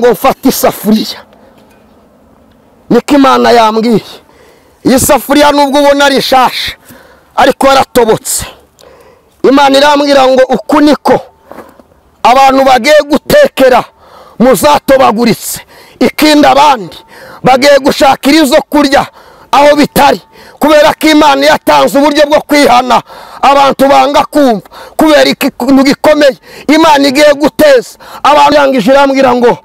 ngo mfate isafuriya, niko Imana yambwiye. Iyi safuriya nubwo ubona ari ishasha ariko yaratobotse. Imana irambwira ngo uku niko abantu bagiye gutekera muzatobaguritse, ikindi abandi bagiye gushakira izo kurya aho bitari, kubera ko Imana yatanze uburyo bwo kwihana abantu banga kumva, kubera ikintu gikomeye Imana igiye guteza abantu. Yangije irambwira ngo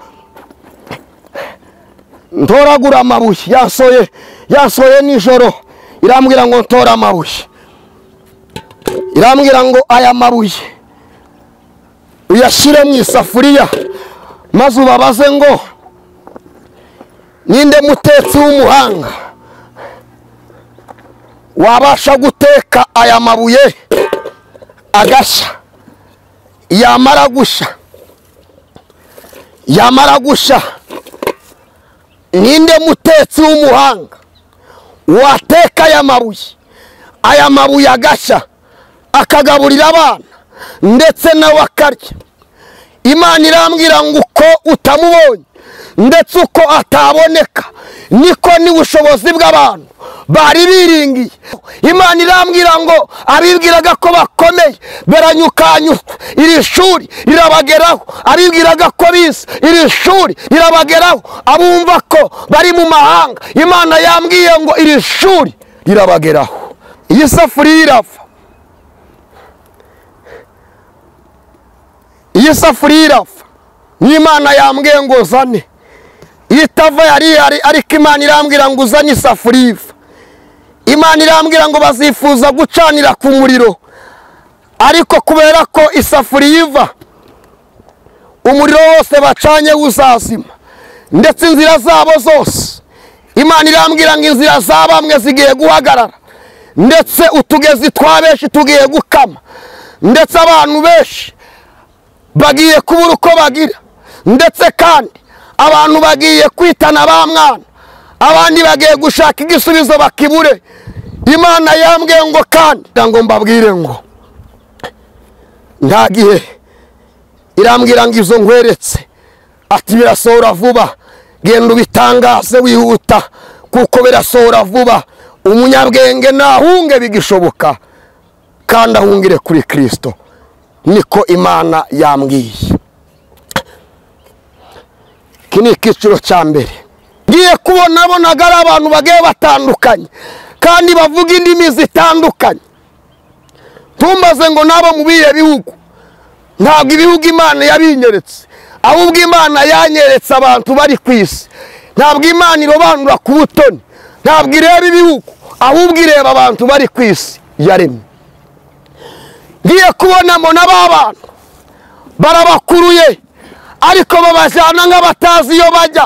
ntoragura amabuye, yasoye nijoro, irambwira ngo ntora amabuye, irambwira ngo aya mabuye uyashyire mu isafuriya maze ubabaze ngo ninde mutetsi w'umuhanga wabasha guteka aya mabuye agashya, yamara gushya ninde mutetsi w'umuhanga wateka aya mabuye agashya akagaburira abana ndetse nawe akarya. Imana irambwira ngo uko utamubonye ndetse uko ataboneka niko n'ubushobozi bw'abantu bari biringiye. Imana irambwira ngo abibwiraga ko bakomeye baranyukanyuka, iri shuri rirabageraho. Abibwiraga ko bize, iri shuri rirabageraho. Abumva ko bari mu mahanga, Imana yambwiye ngo iri shuri rirabageraho. Iyi safuriya irava, iyi safuriya irava. N'Imana yambwiye ngo uzane, itava yari ihari ariko Imana irambwira ngo uzane isafuriya iva. Imana irambwira ngo bazifuza gucanira ku muriro, ariko kubera ko isafuriya iva umuriro wose bacanye uzazima, ndetse inzira zabo zose. Imana irambwira ngo inzira za bamwe zigiye guhagarara, ndetse utugezi twa benshi tugiye gukama, ndetse abantu benshi bagiye kubura uko bagira, ndetse kandi abantu bagiye kwitana ba mwana, abandi bagiye gushaka igisubizo bakibure. Imana yambwiye ngo kandi ngo mbabwire ngo nta gihe, irambwira ngo izo nkweretse ati birasohora vuba, genda ubitangaze wihuta kuko birasohora vuba. Umunyabwenge nahunge bigishoboka kandi ahungire kuri Kristo, niko Imana yambwiye. Iki ni icyiciro cya mbere. Ngiye kubona bonaga ari abantu bagiye batandukanye kandi bavuga indimi zitandukanye. Tumbaze ngo nabo mu bihe bihugu, ntabwo ibihugu Imana yabinyeretse, ahubwo Imana yanyeretse abantu bari ku isi. Ntabwo Imana irobanura ku butoni, ntabwo ireba ibihugu, ahubwo ireba abantu bari ku isi yaremye. Ngiye kubonamo n'aba bantu barabakuruye ariko babajyana nk'abatazi iyo bajya.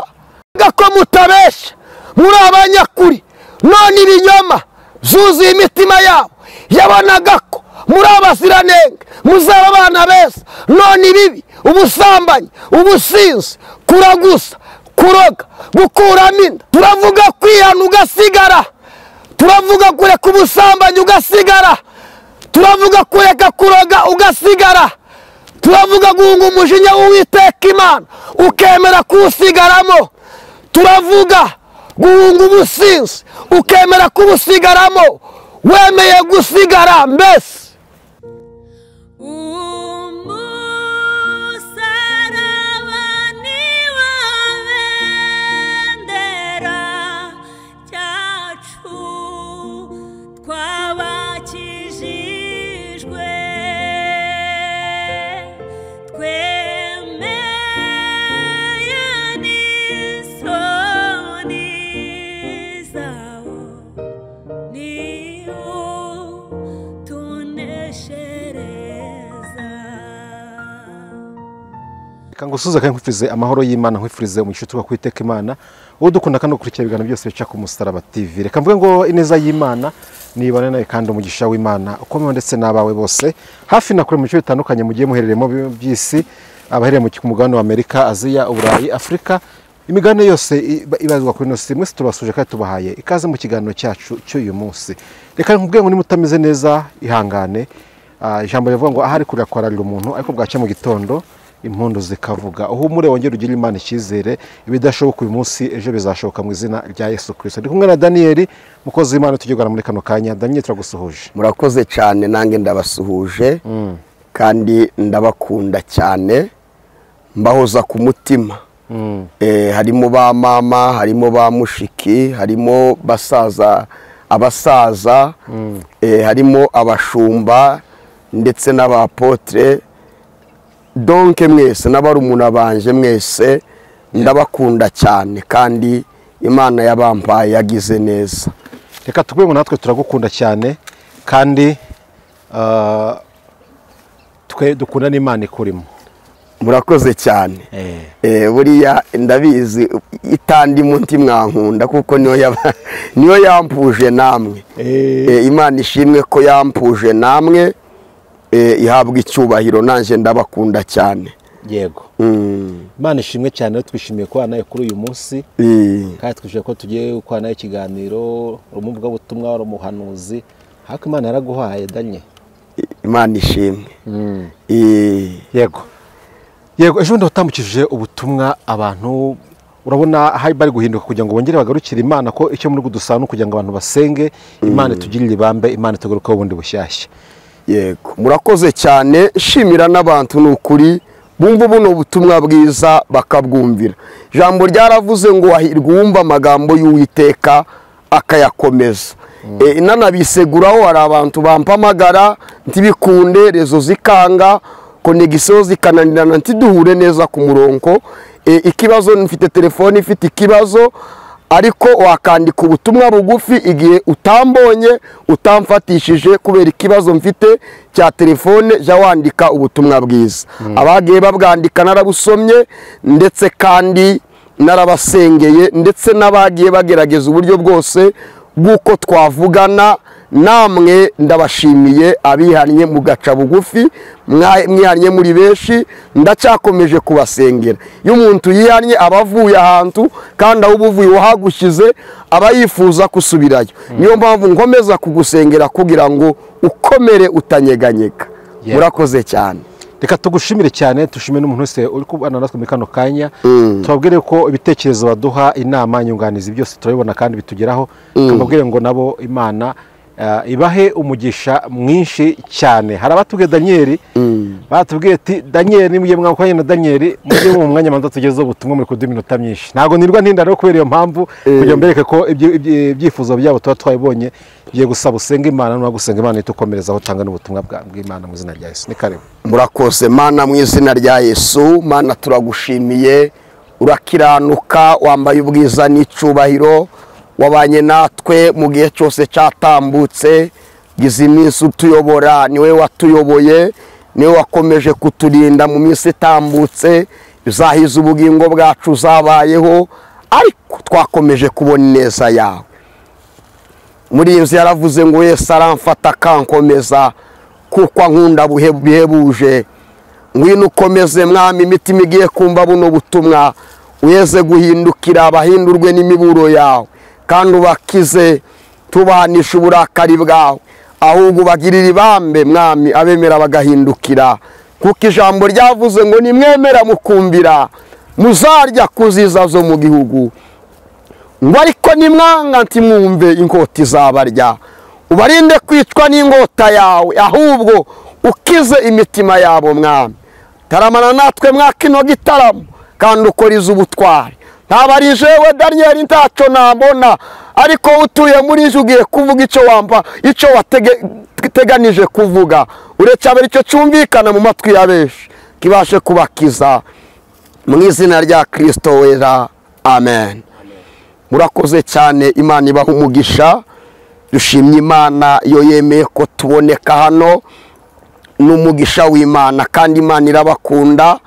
Ko mutabesha muri abanyakuri, none ibinyoma zuzuye imitima yabo. Yabonaga ko muri abaziranenge muzaba abana beza, none ibibi, ubusambanyi, ubusinzi, kuragusa, kuroga, gukuramo inda. Turavuga kwihana ugasigara, turavuga kureka ubusambanyi ugasigara, turavuga kureka kuroga ugasigara, turavuga guhunga umujinya w'Uwiteka Imana ukemera kuwusigaramo, turavuga guhunga ubusinzi ukemera kubusigaramo, wemeye gusigara mbese. Umusaraba ni wo bendera cyacu twabakijijwe, twemeye n'isoni zawo niwo tuneshereza. Reka ngusuhuze kandi nkwifurize amahoro y'Imana, nkwifurize umugisha uturuka ku Uwiteka Imana, wowe udukunda kandi ukurikira ibiganiro byose bica ku Musaraba TV. Reka mvuge ngo ineza y'Imana nibane nawe kandi umugisha w'Imana ukomeye ndetse n'abawe bose hafi na kure mu bice bitandukanye mugiye muherereyemo by'isi, abaherereye ku mugabane wa Amerika, Aziya, Uburayi, Afurika, imigabane yose ibarizwa kuri ino si. Mwese tubasuje kandi tubahaye ikaze mu kiganiro cyacu cy'uyu munsi. Reka nkubwire ngo niba utameze neza ihangane. Ijambo rivuga ngo ahari kurira kwararira umuntu, ariko bwacya mu gitondo impundu zikavuga. Uhumure wongere ugire Imana icyizere, ibidashoboka uyu munsi ejo bizashoboka mu izina rya Yesu Kristo. Ndi kumwe na Daniel, mukozi w'Imana, tugirana muri kano kanya. Daniel, turagusuhuje. Murakoze cyane, nange ndabasuhuje kandi ndabakunda cyane, mbahoza ku mutima. Harimo ba mama, harimo ba mushiki, harimo basaza, abasaza, harimo abashumba ndetse n'abapotre. Donke mwese n'abarumuna banje mwese ndabakunda cyane, kandi Imana yabampaye yagize neza. Reka tugwe ngo natwe turagukunda cyane, kandi twe dukunda n'Imana ikurimo. Murakoze cyane. Buriya ndabizi itandi munti mwankunda, kuko niyo yampuje namwe. Imana ishimwe ko yampuje namwe, ihabwa icyubahiro, nanje ndabakunda cyane. Yego. Imana ishimwe cyane, twishimiye ko nawe kuri uyu munsi, kandi twishimiye ko tugiye gukora nawe ikiganiro, urumuvuga butumwa, urumuhanuzi, hako Imana yaraguhaye Daniel. Imana ishimwe. Yego. Yego, ejo ndatambukije ubutumwa abantu, urabona hari bari guhinduka kugira ngo bongere bagarukire Imana, ko icyo muri gudusana kugira ngo abantu basenge Imana itugirire ibambe, Imana itugarukeho ubundi bushyashya. Yego, murakoze cyane. Shimira n'abantu n'ukuri bumva buno butumwa bwiza bakabwumvira. Ijambo ryaravuze ngo wahirwa uwumva amagambo y'Uwiteka akayakomeza. Inanabiseguraho, hari abantu bampamagara ntibikunde, rezo zikanga, konegisiyo zikananirana, ntiduhure neza ku murongo. Ikibazo mfite telefone ifite ikibazo, ariko wakandika ubutumwa bugufi igihe utambonye, utamfatishije kubera ikibazo mfite cya telefone, jya wandika ubutumwa bwiza. Abagiye babwandika narabusomye, ndetse kandi narabasengeye, ndetse n'abagiye bagerageza uburyo bwose bw'uko twavugana namwe, ndabashimiye. Abihannye mugaca bugufi, mwihannye muri benshi, ndacyakomeje kubasengera. Iyo umuntu yihannye aba avuye ahantu, kandi aho ubuvuye wahagushyize aba yifuza gusubirayo. Niyo mpamvu nkomeza kugusengera kugira ngo ukomere utanyeganyega. Murakoze cyane. Reka tugushimire cyane, tushimire n'umuntu wese uri kubana natwe muri kano kanya. Tubabwire ko ibitekerezo baduha, inama, inyunganizi byose turabibona kandi bitugeraho. Tubabwire ngo nabo Imana ibahe umugisha mwinshi cyane. Hari abatubwiye Daniel, batubwiye ati Daniel nimujye mwakwanye na Daniel mujye mu mwanya manza tugezeho ubutumwa muri kuduha iminota myinshi. Ntago nirwa ntinda rero kubera iyo mpamvu, kugira mbereke ko ibyifuzo byabo tuba twabibonye. Bigiye gusaba usenge Imana, no gusenga Imana itukomerezaho, tanga n'ubutumwa bw'Imana mu izina rya Yesu. Ni karibu. Murakoze. Mana mu izina rya Yesu, Mana turagushimiye, urakiranuka, wambaye ubwiza n'icyubahiro, wabanye natwe mu gihe cyose cyatambutse, gize iminsi utuyobora, niwe watuyoboye, niwe wakomeje kuturinda mu minsi itambutse, uzahiza ubugingo bwacu zabayeho, ariko twakomeje kubona ineza yawe. Muri iyi nzu yaravuze ngo Yesu aramfata akankomeza, kuko ankunda bihebuje. Ngwino ukomeze Mwami imitima igiye kumva buno butumwa, uyeze guhindukira abahindurwe n'imiburo yawe, kandi ubakize, tubahanisha uburakari bwawe, ahubwo ubagirire ibambe Mwami, abemera bagahindukira. Kuko ijambo ryavuze ngo nimwemera mukumvira muzarya kuziza zo mu gihugu, ngo ariko nimwanga ntimwumve inkota izabarya. Ubarinde kwicwa n'inkota yawe, ahubwo ukize imitima yabo Mwami. Taramana natwe mwa kino gitaramo, kandi ukorize ubutwari. Ntabwo ari jewe Daniel ntaco nabona, ariko utuye muri nje ugiye kuvuga icyo wampa, icyo wateganije kuvuga, uretse abe icyo cyumvikana mu matwi ya benshi, kibashe kubakiza mu izina rya Kristo wera, amen. Murakoze cyane, Imana ibaha umugisha. Dushimye Imana yo yemeye ko tuboneka hano, n'umugisha w'Imana, kandi Imana irabakunda.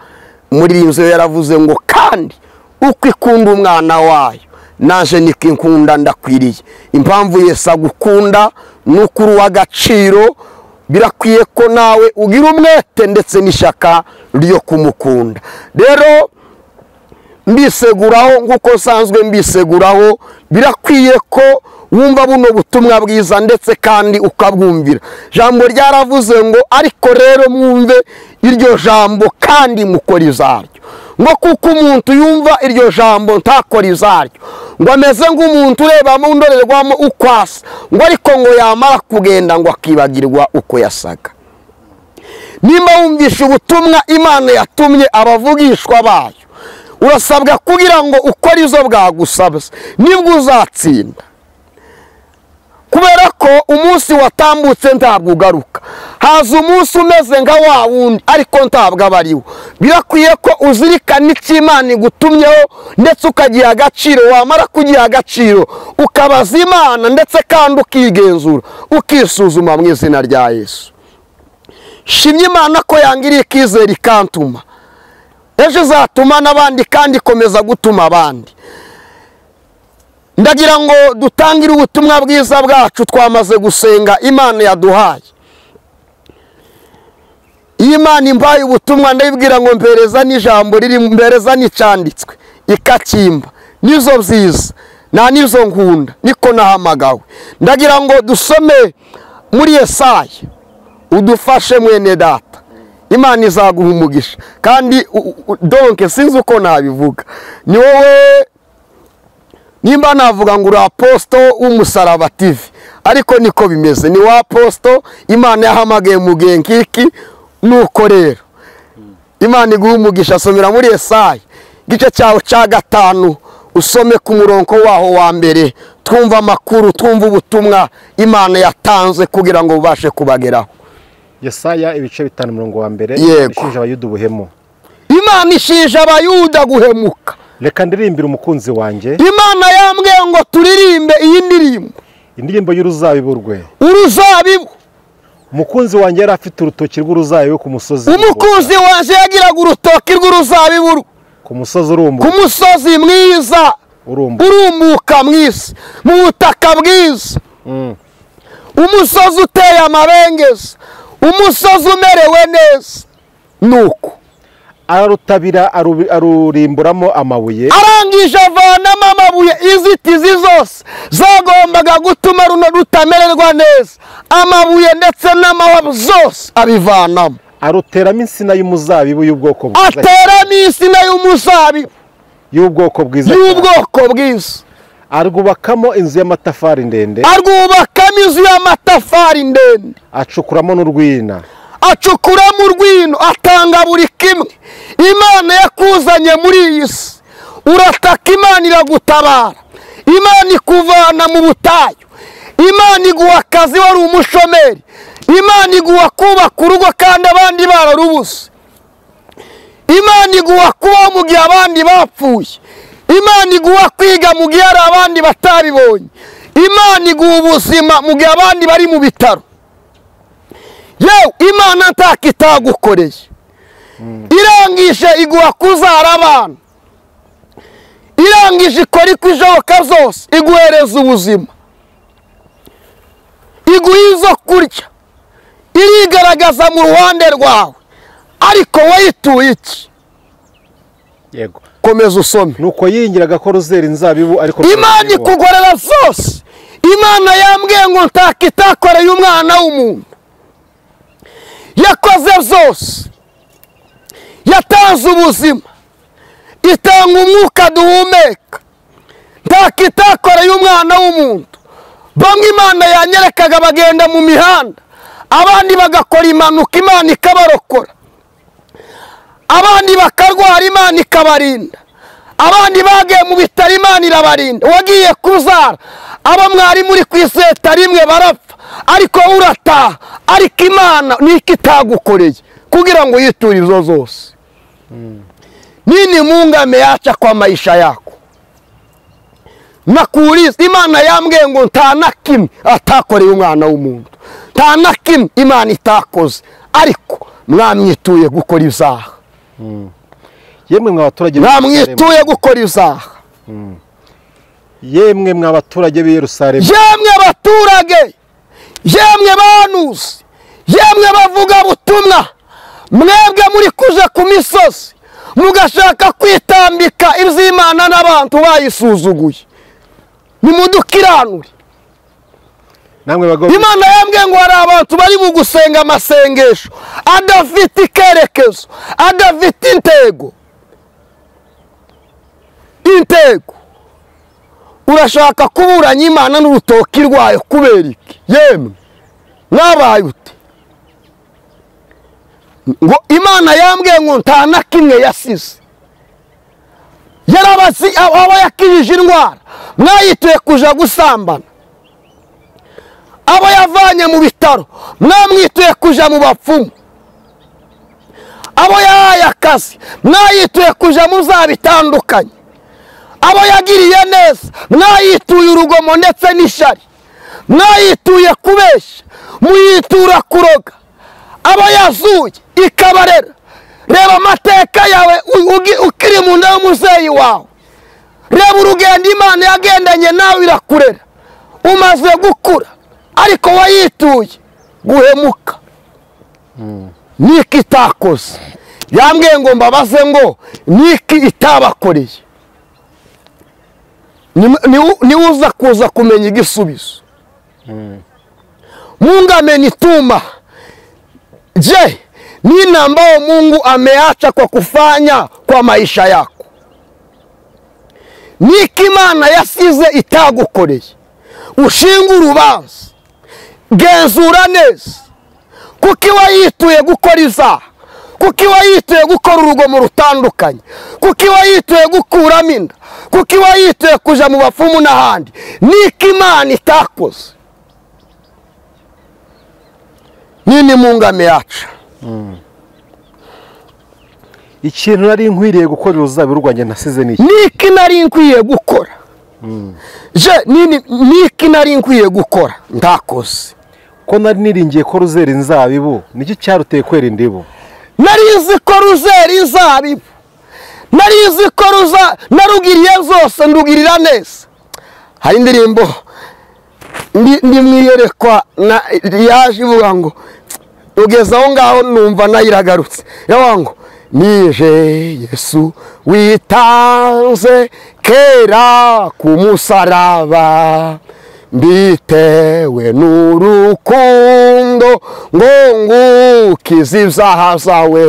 Muri iyi nzu yaravuze ngo kandi uko ikunda umwana wayo naje niko inkunda ndakwiriye. Impamvu Yesu agukunda nuko uri uw'agaciro, birakwiye ko nawe ugira umwete ndetse n'ishyaka ryo kumukunda. Rero mbiseguraho nk'uko nsanzwe mbiseguraho. Birakwiye ko wumva buno butumwa bwiza ndetse kandi ukabwumvira. Jambo ryaravuze ngo ariko rero mwumve iryo jambo kandi mukora izaryo. Ngo kuko umuntu yumva iryo jambo ntakora izaryo, ngo ameze nk'umuntu ureba mu ndorerwamo uko asa, ngo ariko ngo yamara kugenda ngo akibagirwa uko yasaga. Nimba wumvisha ubutumwa Imana yatumye abavugishwa bayo, urasabwa kugira ngo ukore izo bwagusabye, nibwo uzatsinda. Kubera ko umunsi watambutse ntabwo ugaruka, haza umunsi umeze nka wa wundi ariko ntabwo aba ari wo. Birakwiye ko uzirikana icyo Imana igutumyeho ndetse ukagiha agaciro. Wamara kugiha agaciro ukabaza Imana ndetse kandi ukigenzura, ukisuzuma mu izina rya Yesu. Shimye Imana ko yangiriye ikizere ikantuma, ejo izatuma n'abandi kandi ikomeza gutuma abandi. Ndagira ngo dutangire ubutumwa bwiza bwacu. Twamaze gusenga Imana yaduhaye. Iyo Imana imbaye ubutumwa ndayibwira ngo mpereza n'ijambo riri, mpereza n'icanditswe, ikakimba nizo byiza nta nizo nkunda, niko nahamagawe. Ndagira ngo dusome muri Yesaya, udufashe mwene data, Imana izaguha umugisha. Kandi donc sinzi uko nabivuga, ni wowe nimba navuga ngo uri aposito w'umusaraba TV, ariko niko bimeze, ni wa aposito Imana yahamagaye mu gihe nk'iki. Nuko rero Imana iguha umugisha. Somera muri Yesaya igice cyawo cya 5, usome ku murongo waho wa mbere, twumva amakuru, twumva ubutumwa Imana yatanze kugira ngo bubashe kubageraho. Yesaya ibice 5 umurongo wa mbere, ishinja Abayuda ubuhemu. Imana ishinja Abayuda guhemuka. Reka ndirimbire umukunzi wanjye. Imana yambwiye ngo turirimbe iyi ndirimbo, indirimbo y'uruzabibu rwe. Uruzabibu. Umukunzi wanjye yari afite urutoki rw'uruzabibu ku musozi. Umukunzi wanjye yagiraga urutoki rw'uruzabibu ku musozi urumbuka, ku musozi mwiza urumbuka mwisi, mu butaka bwiza, umusozi uteye amabengeza, umusozi umerewe neza. Nuko ararutabira, arurimburamo amabuye, arangije avanamo amabuye. Inzitizi zose zagombaga gutuma runo rutamererwa neza, amabuye ndetse n'amahwa zose abivanamo. Aruteramo insina y'umuzabibu y'ubwoko bwiza, ateramo insina y'umuzabibu y'ubwoko bwiza, y'ubwoko bwiza. Arwubakamo inzu y'amatafari ndende, arwubakamo inzu y'amatafari ndende, acukuramo n'urwina, acukuramo urwino, atanga buri kimwe. Imana yakuzanye muri iyi si, urataka Imana iragutabara, Imana ikuvana mu butayu, Imana iguha akazi wari umushomeri, Imana iguha kubaka urugo kandi abandi bararubuze, Imana iguha kubaho mu gihe abandi bapfuye, Imana iguha kwiga mu gihe hari abandi batabibonye, Imana iguha ubuzima mu gihe abandi bari mu bitaro. Yewe Imana ntako itagukoreye. Irangije iguha kuzara abana, irangije ikora iko ishoboka zose iguhereza ubuzima, iguha izo kurya, irigaragaza mu ruhande rwawe, ariko wayituye iki? Yego, komeza usome. Nuko yingiraga ko ruzera inzabibu, ariko Imana ikugorera zose. Imana yambwiye ngo ntako itakoreye umwana w'umuntu, yakoze zose, yatanze ubuzima, itanga umwuka duhumeka, ntako itakoreye umwana w'umuntu. Bamwe Imana yanyerekaga bagenda mu mihanda, abandi bagakora impanuka Imana ikabarokora, abandi bakarwara Imana ikabarinda, abandi bagiye mu bitaro Imana irabarinda. Wagiye kuzara, aba mwari muri ku iseta rimwe barapfa, ariko urataha. Ariko Imana niko itagukoreye kugira ngo yiture izo zose. Nini Mungu ameacha kwa maisha yako? Nakuuliza, Imana yambwiye ngo nta na kimwe atakoreye umwana w'umuntu, nta na kimwe Imana itakoze, ariko mwamwituye gukora ibyaha. Yemwe mwa baturage, mwamwituye gukora ibyaha. Yemwe mwa baturage b'i Yerusalemu, yemwe abaturage, yemwe bahanuzi, yemwe bavuga butumwa, mwebwe muri kuja ku misozi Mugashaka kwitambika iby'Imana n'abantu bayisuzuguye. Nimudukiranure. Namwe bagabo, Imana yambwiye ngo hari abantu bari mu gusenga amasengesho adafite ikerekezo, adafite intego. Intego. Urashaka kuburanya Imana n'urutoki rwayo kubera iki? Yemwe mwabaye ute? Ngo Imana yambwiye ngo nta na kimwe yasize. Yarabazi abo yakijije indwara, mwayituye kuja gusambana. Abo yavanye mu bitaro, mwamwituye kuja mu bapfumu. Abo yahaye akazi, mwayituye kuja mu za bitandukanye. Abo yagiriye neza, mwayituye urugomo ndetse n'ishari. Mwayituye kubeshya, muyitura kuroga. Abo yazuye ikabarera. Reba amateka yawe ukiri mu nda y'umuzeyi wawe. Reba urugendo Imana yagendanye nawe irakurera. Umaze gukura ariko wayituye guhemuka. Niki itakoze? Yambwiye ngo mbabaze ngo niki itabakoreye? Ni uza kuza kumenya igisubizo. Mungu amenituma. Je, nini ambao Mungu ameacha kwa kufanya kwa maisha yako? Niki Imana yasize itagukoreye? Ushinga urubanza, genzura neza. Kuki wayituye gukora izaha? Kuki wayituye gukora urugomo rutandukanye? Kuki wayituye gukuramo inda? Kuki wayituye kuja mu bapfumu n'ahandi? Niki Imana itakoze? Nini Mungu ameacha? Ikintu nari nkwiriye gukora uruzabibu rwanjye nasize niki? Niki nari nkwiye gukora? Je, nini niki nari nkwiye gukora ndakoze? Ko nari niringiye ko ruzera inzabibu, niki cyaruteye kwera indibu? Nari nzi ko ruzera inzabibu, nari nzi ko ruza narugiriye zose ndugirira neza. Hari indirimbo ndi mwiyerekwa na yaje ivuga ngo ugeze aho ngaho numva nayiragarutse. Yavuga ngo nije Yesu witanze kera ku musaraba, mbitewe n'urukundo ngo ngukize ibyaha byawe.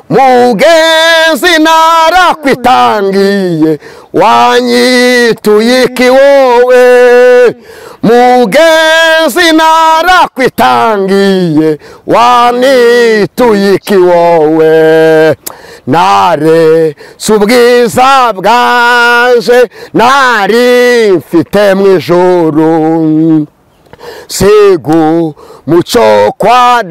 Mugenzi narakwitangiye wanyituye iki wowe? Mugenzi narakwitangiye wanituye iki wowe? Naretse ubwiza bwanje nari mfite mu ijuru, sigu muco kwa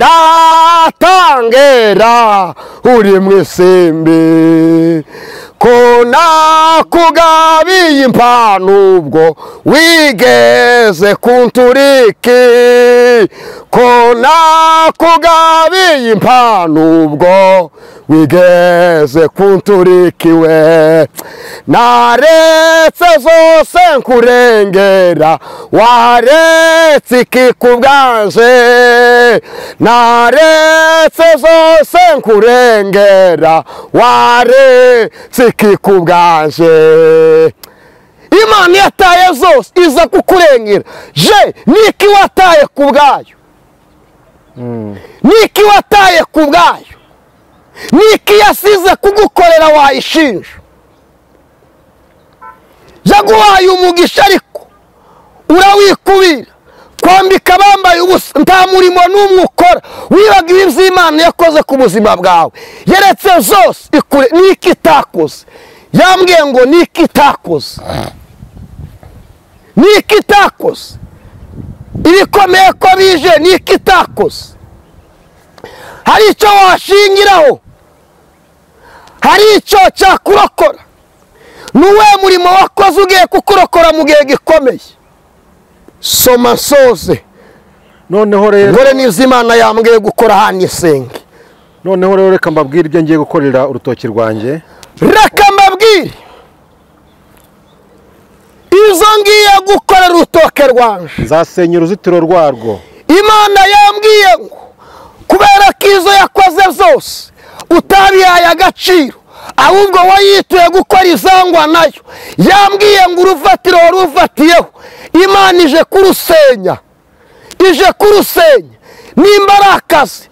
datangera uri mu isimbi. Ko nakugabiye impano ubwo wigeze kunturiki, ko nakugabiye impano ubwo wigeze kunturikiwe. Naretse zose nkurengera, waretse iki kubwanje? Naretse zose nkurengera, waretse iki kubwanje? Imana yataye zose iza kukurengera. Je, niki wataye kubwayo? Niki wataye kubwayo? Niki yasize kugukorera wayishinja? Yaguhaye umugisha ariko urawikubira, kwambika bambaye ubusa, nta murimo n'umwe ukora. Wibagiwe iby'Imana yakoze ku buzima bwawe. Yeretse zose ikure. Niki itakoze? Yambwiye ngo niki itakoze? Niki itakoze? Ibikomeye ko bije, niki itakoze? Hari icyo washingiraho? Hari icyo cyakurokora? Nuwe murimo wakoze ugiye kukurokora mu gihe gikomeye? Soma nsoze. Noneho rero ngore n'izo Imana yambwiye gukora hano isenge. Noneho rero reka mbabwire ibyo ngiye gukorera urutoki rwanjye. Reka mbabwire izo ngiye gukorera urutoke rwanje. Nzasenya uruzitiro rwarwo. Imana yambwiye ngo kubera ko izo yakoze zose utabihaye agaciro, ahubwo wayituye gukora izangwa nayo. Yambwiye ngo urufatiro warufatiyeho Imana ije kurusenya, ije kurusenya. Nimba ari akazi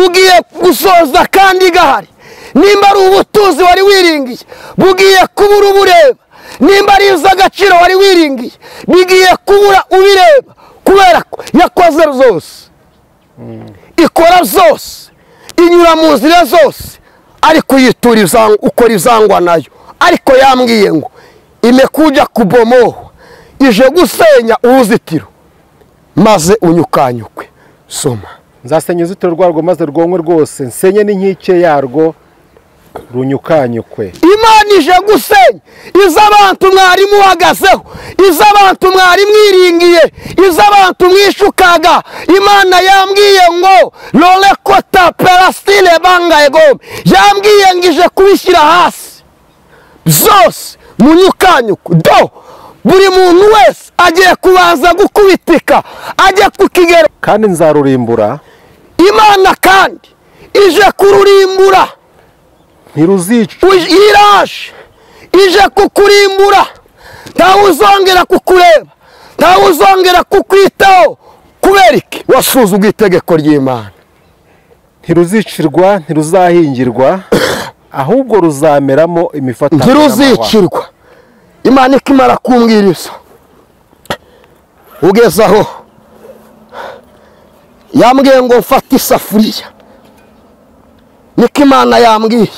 ugiye gusoza kandi gahari, nimba ari ubutuzi wari wiringiye bugiye kubura ubureba, nimba ari iz'agaciro wari wiringiye bigiye kubura ubireba, kubera ko yakoze zose, ikora zose, inyura mu nzira zose, ariko yitura ukora izangwa nayo. Ariko yambwiye ngo imekuja kubomoa, ije gusenya uruzitiro maze unyukanyukwe. Soma. Nzasenya uruzitiro rwarwo maze rwonywe rwose, nsenye n'inkike yarwo runyukanyukwe. Imana ije gusenya iz'abantu mwari muhagazeho, iz'abantu mwari mwiringiye, iz'abantu mwishukaga. Imana yambwiye ngo lorekota perastile banga egome, yambwiye ngo ije kubishyira hasi zose munyukanyukwe. Do buri muntu wese agiye kubanza gukubitika, ajye ku kigero. Kandi nzarurimbura. Imana kandi ije kururimbura. Ntiruzicwa. Iraje ije kukurimbura, ntawe uzongera kukureba, ntawe uzongera kukwitaho. Kubera iki? Wasuzuguye itegeko ry'Imana. Ntiruzicirwa, ntiruzahingirwa, ahubwo ruzameramo imifatangwe. Ntiruzicirwa. Imana ikimara kumbwiriza ugeze aho yambwiye ngo mfate isafuriya. Niko Imana yambwiye.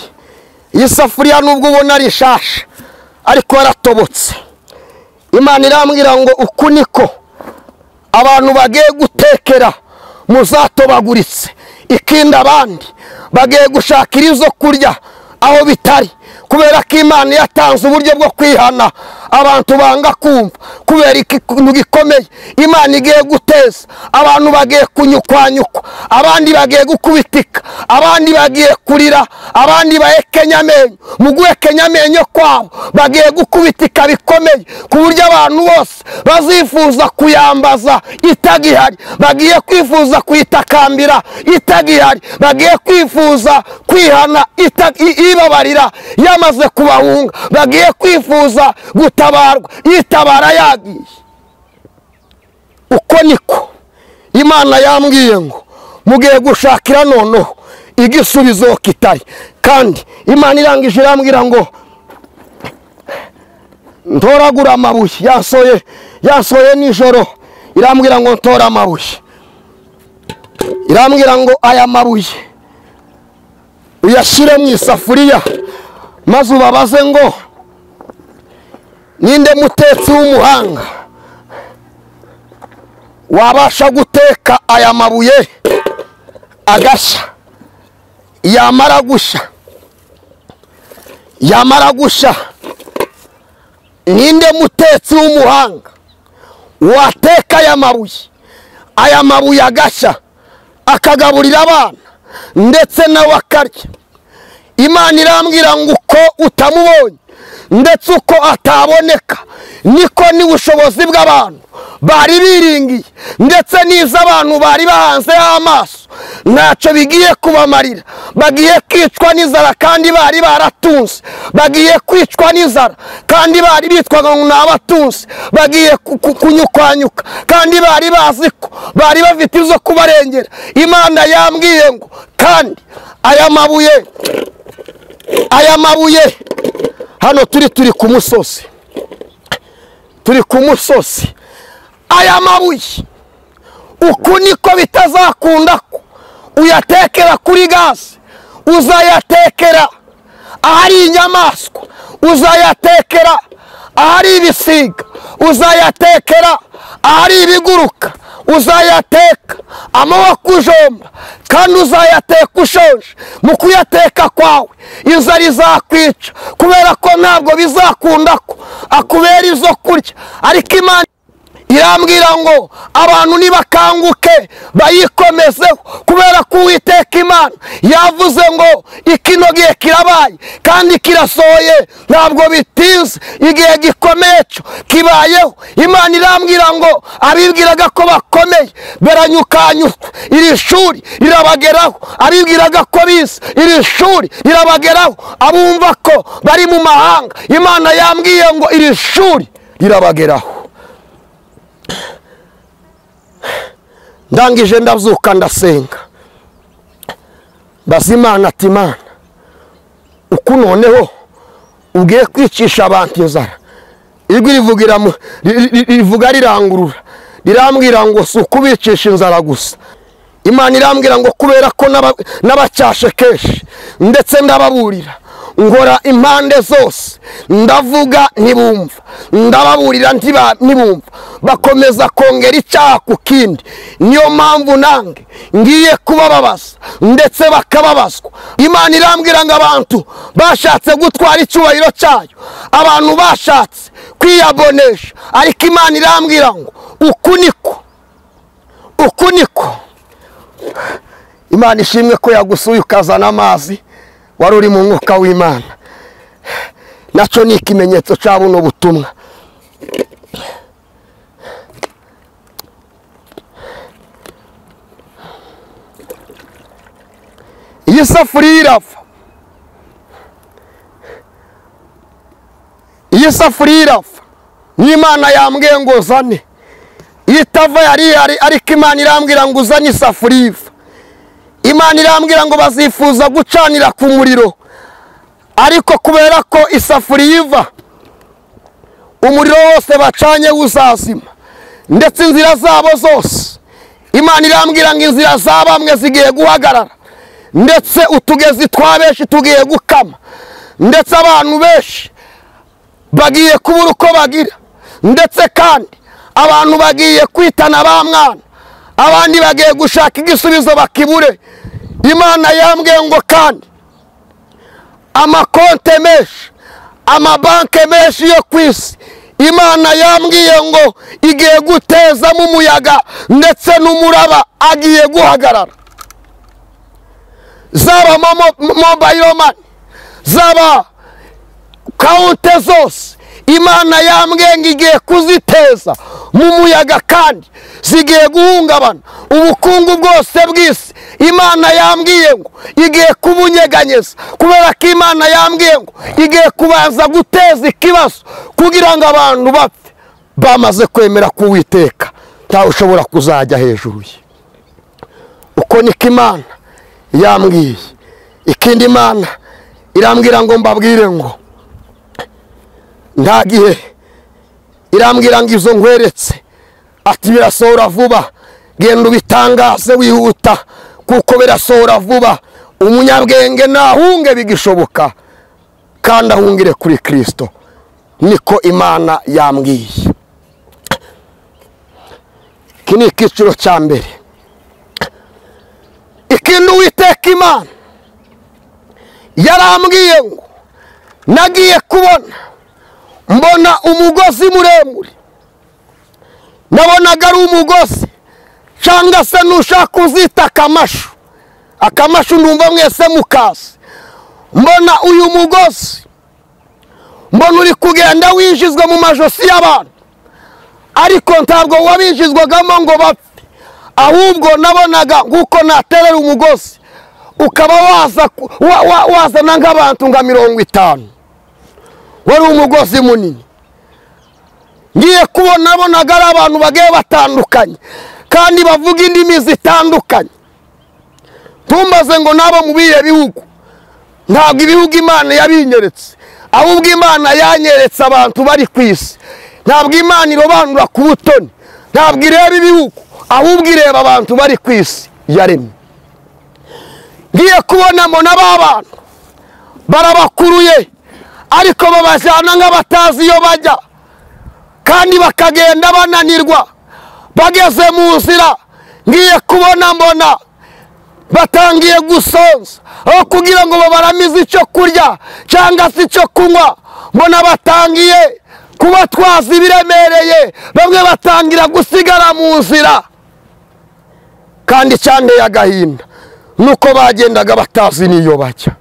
Iyi safuriya nubwo ubona ari shasha ariko yaratobotse. Imana irambwira ngo uku niko abantu bagiye gutekera muzatobaguritse, ikindi abandi bagiye gushakira izo kurya aho bitari, kubera ko Imana yatanze uburyo bwo kwihana abantu banga kumva. Kubera ikintu gikomeye Imana igiye guteza, abantu bagiye kunyukwanyukwa, abandi bagiye gukubitika, abandi bagiye kurira, abandi bahekenya amenyo. Mu guhekenya amenyo kwabo bagiye gukubitika bikomeye, ku buryo abantu bose bazifuza kuyambaza itagihari, bagiye kwifuza kuyitakambira itagihari, bagiye kwifuza kwihana ibabarira yamaze kubahunga, bagiye kwifuza gutabarwa itabara yagiye. Uko niko Imana yambwiye ngo mugiye gushakira noneho igisubizo kitari. Kandi Imana irangije irambwira ngo ntoragura amabuye. Yasoye nijoro irambwira ngo ntora amabuye. Irambwira ngo aya mabuye uyashyire mu isafuriya maze ubabaze ngo ninde mutetsi w'umuhanga wabasha guteka aya mabuye agashya. Yamara gushya, ninde mutetsi w'umuhanga wateka aya mabuye agashya akagaburira abana ndetse nawe akarya. Imana irambwira ngo uko utamubonye ndetse uko ataboneka niko n'ubushobozi bw'abantu bari biringiye ndetse n'iz'abantu bari bahanze amaso ntacyo bigiye kubamarira. Bagiye kwicwa n'inzara kandi bari baratunze, bagiye kwicwa n'inzara kandi bari bitwaga ngo ni abatunzi, bagiye kunyukwanyuka kandi bari bazi ko bari bafite izo kubarengera. Imana yambwiye ngo kandi aya mabuye hano turi ku musozi, turi ku musozi. Aya mabuye uku niko bitazakunda ko uyatekera kuri gaze, uzayatekera ahari inyamaswa, uzayatekera ahari ibisiga, uzayatekera ahari ibiguruka, uzayateka amaboko ujomba, kandi uzayateka ushonje. Mu kuyateka kwawe inzara izakwica, kubera ko ntabwo bizakunda ko akubera izo kurya. Ariko Irambwira ngo abantu nibakanguke bayikomezeho, kubera ko Uwiteka Imana yavuze ngo ikino gihe kirabaye kandi kirasohoye, ntabwo bitinze, igihe gikomeye cyo kibayeho. Imana irambwira ngo abibwiraga ko bakomeye baranyukanyuka, iri shuri rirabageraho. Abibwiraga ko bize, iri shuri rirabageraho. Abumva ko bari mu mahanga, Imana yambwiye ngo iri shuri rirabageraho. Ndangije ndabyuka ndasenga, mbaza Imana ati Imana, uku noneho ugiye kwicisha abantu inzara? Ijwi rivuga rirangurura rirambwira ngo si ukubicisha inzara gusa. Imana irambwira ngo kubera ko n'abacyashe kenshi ndetse ndababurira, ngora impande zose, ndavuga ntibumva, ndababurira ntibumva, bakomeza kongera icyaha ku kindi. Niyo mpamvu nange ngiye kubababaza ndetse bakababazwa. Imana irambwira ngo abantu bashatse gutwara icyubahiro cyayo, abantu bashatse kwiyabonesha, ariko Imana irambwira ngo uku niko, uku niko. Imana ishimwe ko yagusuye ukazana amazi wari uri mu mwuka w'Imana. Nacyo ni ikimenyetso cya buno butumwa. Iyi safuriya irava, iyi safuriya irava. N'Imana yambwiye ngo uzane, itava yari ihari, ariko Imana irambwira ngo uzane isafuriya iva. Imana irambwira ngo bazifuza gucanira ku muriro, ariko kubera ko isafuriya iva, umuriro wose bacanye uzazima, ndetse inzira zabo zose. Imana irambwira ngo inzira za bamwe zigiye guhagarara, ndetse utugezi twa benshi tugiye gukama, ndetse abantu benshi bagiye kubura uko bagira, ndetse kandi abantu bagiye kwitana ba mwana, abandi bagiye gushaka igisubizo bakibure. Imana yambwiye ngo kandi amakonte menshi, amabanke menshi yo ku isi, Imana yambwiye ngo igiye gutezamo umuyaga ndetse n'umuraba agiye guhagarara. Zaba mobile money, zaba kaunte zose, Imana yambwiye ngo igiye kuziteza mu muyaga kandi zigiye guhungabana. Ubukungu bwose bw'isi Imana yambwiye ngo igiye kubunyeganyeza, kubera ko Imana yambwiye ngo igiye kubanza guteza ikibazo kugira ngo abantu bapfe bamaze kwemera ko Uwiteka ntawe ushobora kuzajya hejuru ye. Uko niko Imana yambwiye. Ikindi Imana irambwira ngo mbabwire ngo nta gihe, irambwira ngo izo nkweretse ati birasohora vuba, genda ubitangaze wihuta, kuko birasohora vuba. Umunyabwenge nahunge bigishoboka, kandi ahungire kuri Kristo. Niko Imana yambwiye. Iki ni icyiciro cya mbere. Ikindi Uwiteka Imana yarambwiye ngo nagiye kubona mbona umugozi muremure, nabonaga ari umugozi cyangwa se nushaka uzita akamashu, akamashu ndumva mwese mukazi. Mbona uyu mugozi, mbona uri kugenda winjizwa mu majosi y'abantu, ariko ntabwo wabinjizwagamo ngo bapfe, ahubwo nabonaga nguko naterera umugozi ukaba waza wazana nk'abantu nka 50. Wari umugozi munini. Ngiye kubona nabonaga ari abantu bagiye batandukanye kandi bavuga indimi zitandukanye. Ntumbaze ngo nabo mu bihe bihugu, ntabwo ibihugu Imana yabinyeretse, ahubwo Imana yanyeretse abantu bari ku isi. Ntabwo Imana irobanura ku butoni, ntabwo ireba ibihugu, ahubwo ireba abantu bari ku isi yaremye. Ngiye kubonamo n'aba bantu barabakuruye, ariko babajyana nk'abatazi iyo bajya, kandi bakagenda bananirwa. Bageze mu nzira, ngiye kubona mbona batangiye gusonza, aho kugira ngo babaramize icyo kurya cyangwa se icyo kunywa, mbona batangiye Kubatwaza ibiremereye, bamwe batangira gusigara mu nzira. Kandi cyanteye agahinda nuko bagendaga batazi niyo bajya.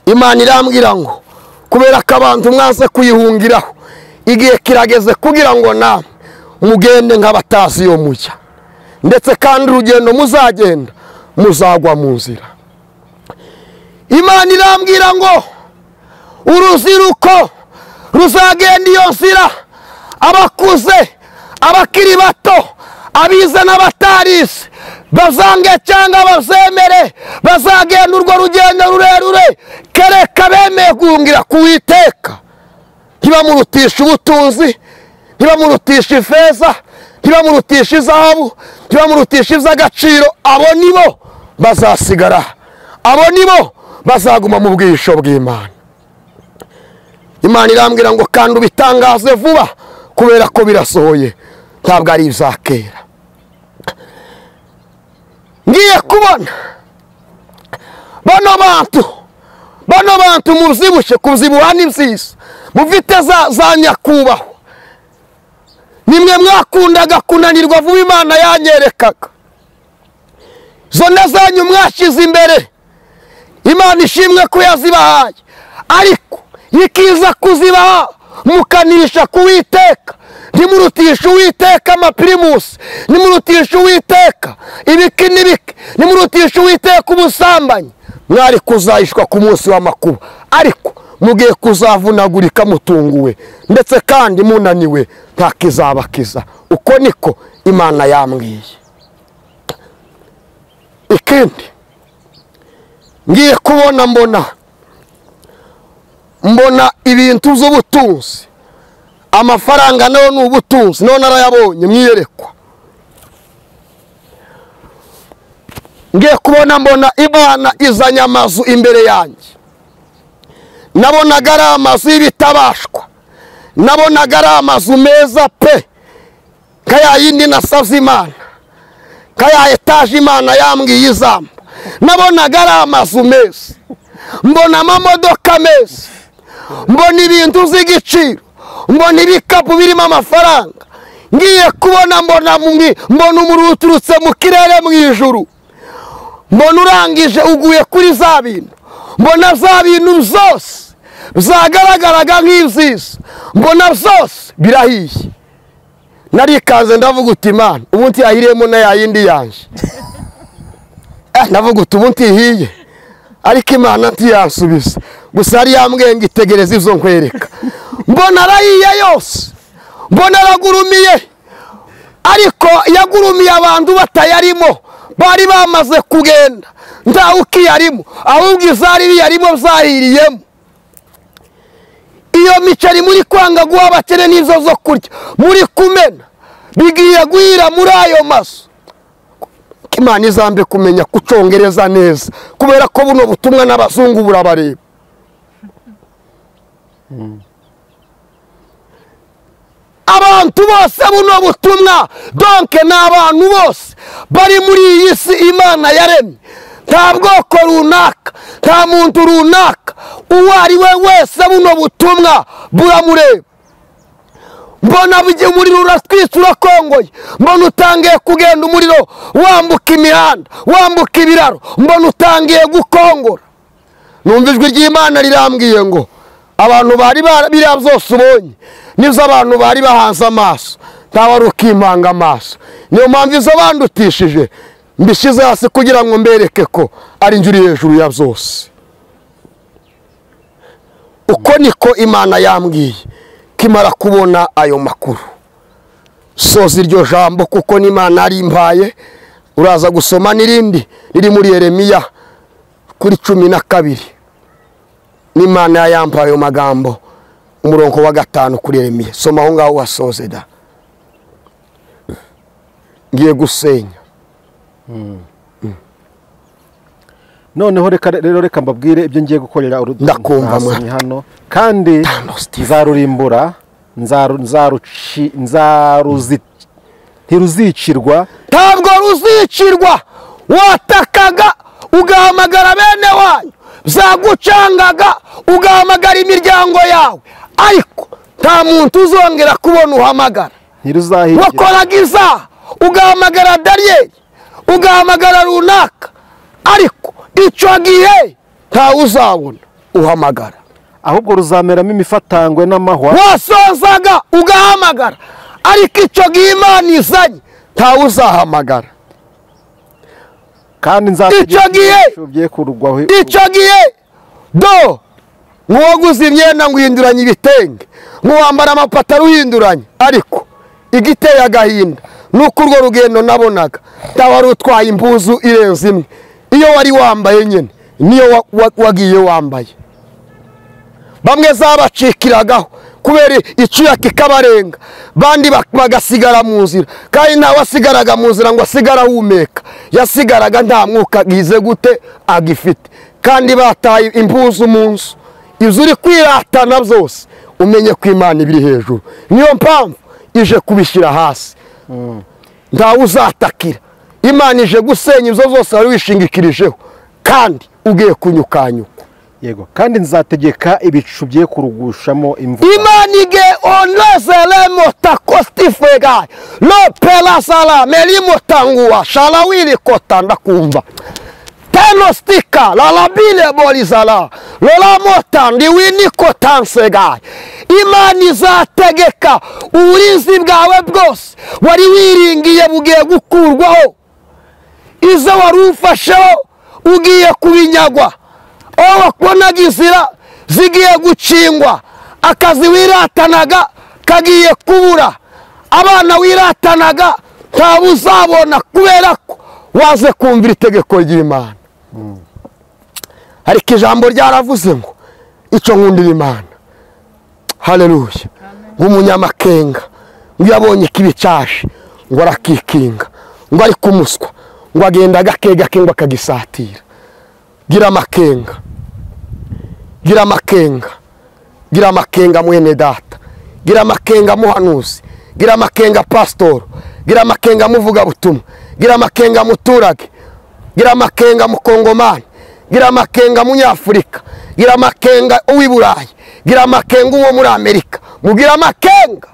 Imana irambwira ngo kubera ko abantu mwanze kuyihungiraho, igihe kirageze kugira ngo namwe mugende nk'abatazi iyo mujya, ndetse kandi urugendo muzagenda muzagwa mu nzira. Imana irambwira ngo uruziruko ruzagenda iyo nzira, abakuze, abakiri bato, abize n'abatarize, bazange cyangwa bazemere, bazagenda urwo rugendo rurerure, kereka bemeye guhungira ku Uwiteka. Ntibamurutisha ubutunzi, ntibamurutisha ifeza, ntibamurutisha izahabu, ntibamurutisha iby'agaciro. Abo nibo bazasigara, abo nibo bazaguma mu bwihisho bw'Imana. Imana irambwira ngo kandi ubitangaze vuba, kubera ko birasohoye, ntabwo ari ibya kera. Ngiye kubona bano bantu mubyibushye, kubyibuha ni byiza, mufite za nyakubahwa, nimwe mwakundaga kunanirwa vuba. Imana yanyerekaga zone zanyu mwashyize imbere, Imana ishimwe ko yazibahaye, ariko ikiza kuzibaha mukanisha ku Uwiteka. Ntimurutisha Uwiteka amapirimusi, ntimurutisha Uwiteka ibiki n'ibiki, ntimurutisha Uwiteka ubusambanyi. Mwari kuzahishwa ku munsi w'amakuba, ariko mugiye kuzavunagurika mutunguwe, ndetse kandi munaniwe, nta kizabakiza. Uko niko Imana yambwiye. Ikindi ngiye kubona, mbona ibintu by'ubutunzi, amafaranga nayo ni ubutunzi, none arayabonye mwiyerekwa. Ngiye kubona mbona Imana izanye amazu imbere yanjye. Nabonaga ari amazu y'ibitabashwa, nabonaga ari amazu meza pe, nka ya yindi nasavye Imana, nka ya etaje Imana yambwiye izamba. Nabonaga ari amazu meza, mbona amamodoka meza, mbona ibintu by'igiciro, mbona ibikapu birimo amafaranga. Ngiye kubona mbona umuriro uturutse mu kirere mu ijuru, mbona urangije uguye kuri za bintu, mbona za bintu byose zagaragaraga nk'ibyiza, mbona byose birahiye. Narikanze ndavuga uti Imana, ubu ntiyahiriyemo na ya yindi yanje. Ndavuga uti ubu ntihiye, ariko Imana ntiyansubiza. Gusa yari yambwiye ngo itegereze izo nkwereka. Mbona arahiye yose, mbona aragurumiye, ariko yagurumiye abantu batayarimo, bari bamaze kugenda, ntawe ukiyarimo, ahubwo izari biyarimo zahiriyemo. Iyo miceri muri kwanga guha abakene n'izo zo kurya muri kumena, bigiye guhira muri ayo maso. Imana izambe kumenya kucongereza neza, kubera ko buno butumwa n'abazungu burabareba. Abantu bose buno butumwa, donc ni abantu bose bari muri iyi si Imana yaremye, nta bwoko runaka, nta muntu runaka, uwo ari we wese buno butumwa buramureba. Mbona umuriro uratwitse urakongoye, mbona utangiye kugenda umuriro wambuka imihanda, wambuka ibiraro, mbona utangiye gukongora. Numva ijwi ry'Imana rirambwiye ngo abantu bari biriya byose ubonye nibyo abantu bari bahanze amaso, ntawari ukimpanga amaso. Niyo mpamvu izo bandutishije mbishyize hasi kugira ngo mbereke ko ari njye uri hejuru ya byose. Uko niko Imana yambwiye kimara kubona ayo makuru. Soza iryo jambo kuko n'Imana ari impaye. Uraza gusoma n'irindi riri muri Yeremiya kuri 12. N'Imana yampaye ayo magambo, umurongo wa 5 kuri Yeremiya. Soma aho ngaho wasoze da. Ngiye gusenya. Noneho reka rero reka mbabwire ibyo ngiye gukorera Ndakumva hano, kandi nzarurimbura, ntiruzicirwa. Ntabwo ruzicirwa. Watakaga ugahamagara bene wanyu, zagucangaga ugahamagara imiryango yawe, ariko Nta muntu uzongera kubona uhamagara. Wakoraga izaha ugahamagara Daniel, ugahamagara runaka, ariko icyo gihe ntawe uzabona uhamagara. Ahubwo ruzameramo imifatangwe n'amahwa. Wasozaga ugahamagara, ariko icyo gihe Imana izanye ntawe uzahamagara. Kandi icyo gihe do nkuwaguze imyenda ngo uhinduranye ibitenge, nkuwambara amapataro uhinduranye, ariko igiteye agahinda nuko urwo rugendo nabonaga wari utwaye impuzu irenze imwe. Iyo wari wambaye nyine niyo wagiye wambaye. Bamwe zabacikiragaho kubera icyuya kikabarenga, bandi bagasigara mu nzira. Kandi ntawe wasigaraga mu nzira ngo asigara ahumeka, yasigaraga nta mwuka agize gute agifite. Kandi bataye impuzu mu nzu. Ibyo uri kwiratana byose umenye ko Imana ibiri hejuru. Niyo mpamvu ije kubishyira hasi. Ntawe uzatakira. Imana ije gusenya ibyo zose wari wishingikirijeho, kandi ugiye kunyukanyuka. Yego, kandi nzategeka ibicu bye kurugushamo imvura. Imana ige onlezele motakostifega lo pelasala melimotangua shalawili kotanda kumva tenostika lalabile bolizala lola ndiwini kotansega. Imana izategeka uburinzi bwawe bwose wari wiringiye bugiye gukurwaho. Izo wari ufasheho ugiye kubinyagwa. Aho wabonaga inzira zigiye gucingwa. Akazi wiratanaga kagiye kubura. Abana wiratanaga ntawe uzabona kubera ko waze kumvira itegeko ry'Imana. Ariko ijambo ryaravuze ngo icyo nkundira Imana. Haleluya. Nk'umunyamakenga ngo yabonye ikibi cyaje ngo arakikinga, ngo ari kumuswa ngo agenda gake gake ngo akagisatira. Gira amakenga, gira amakenga, gira amakenga mwene data, gira amakenga muhanuzi, gira amakenga pastor, gira amakenga muvuga butumwa, gira amakenga muturage, gira amakenga mukongomani, gira amakenga munyafurika, gira amakenga uw'iburayi, gira amakenga uwo muri Amerika. Mugira amakenga.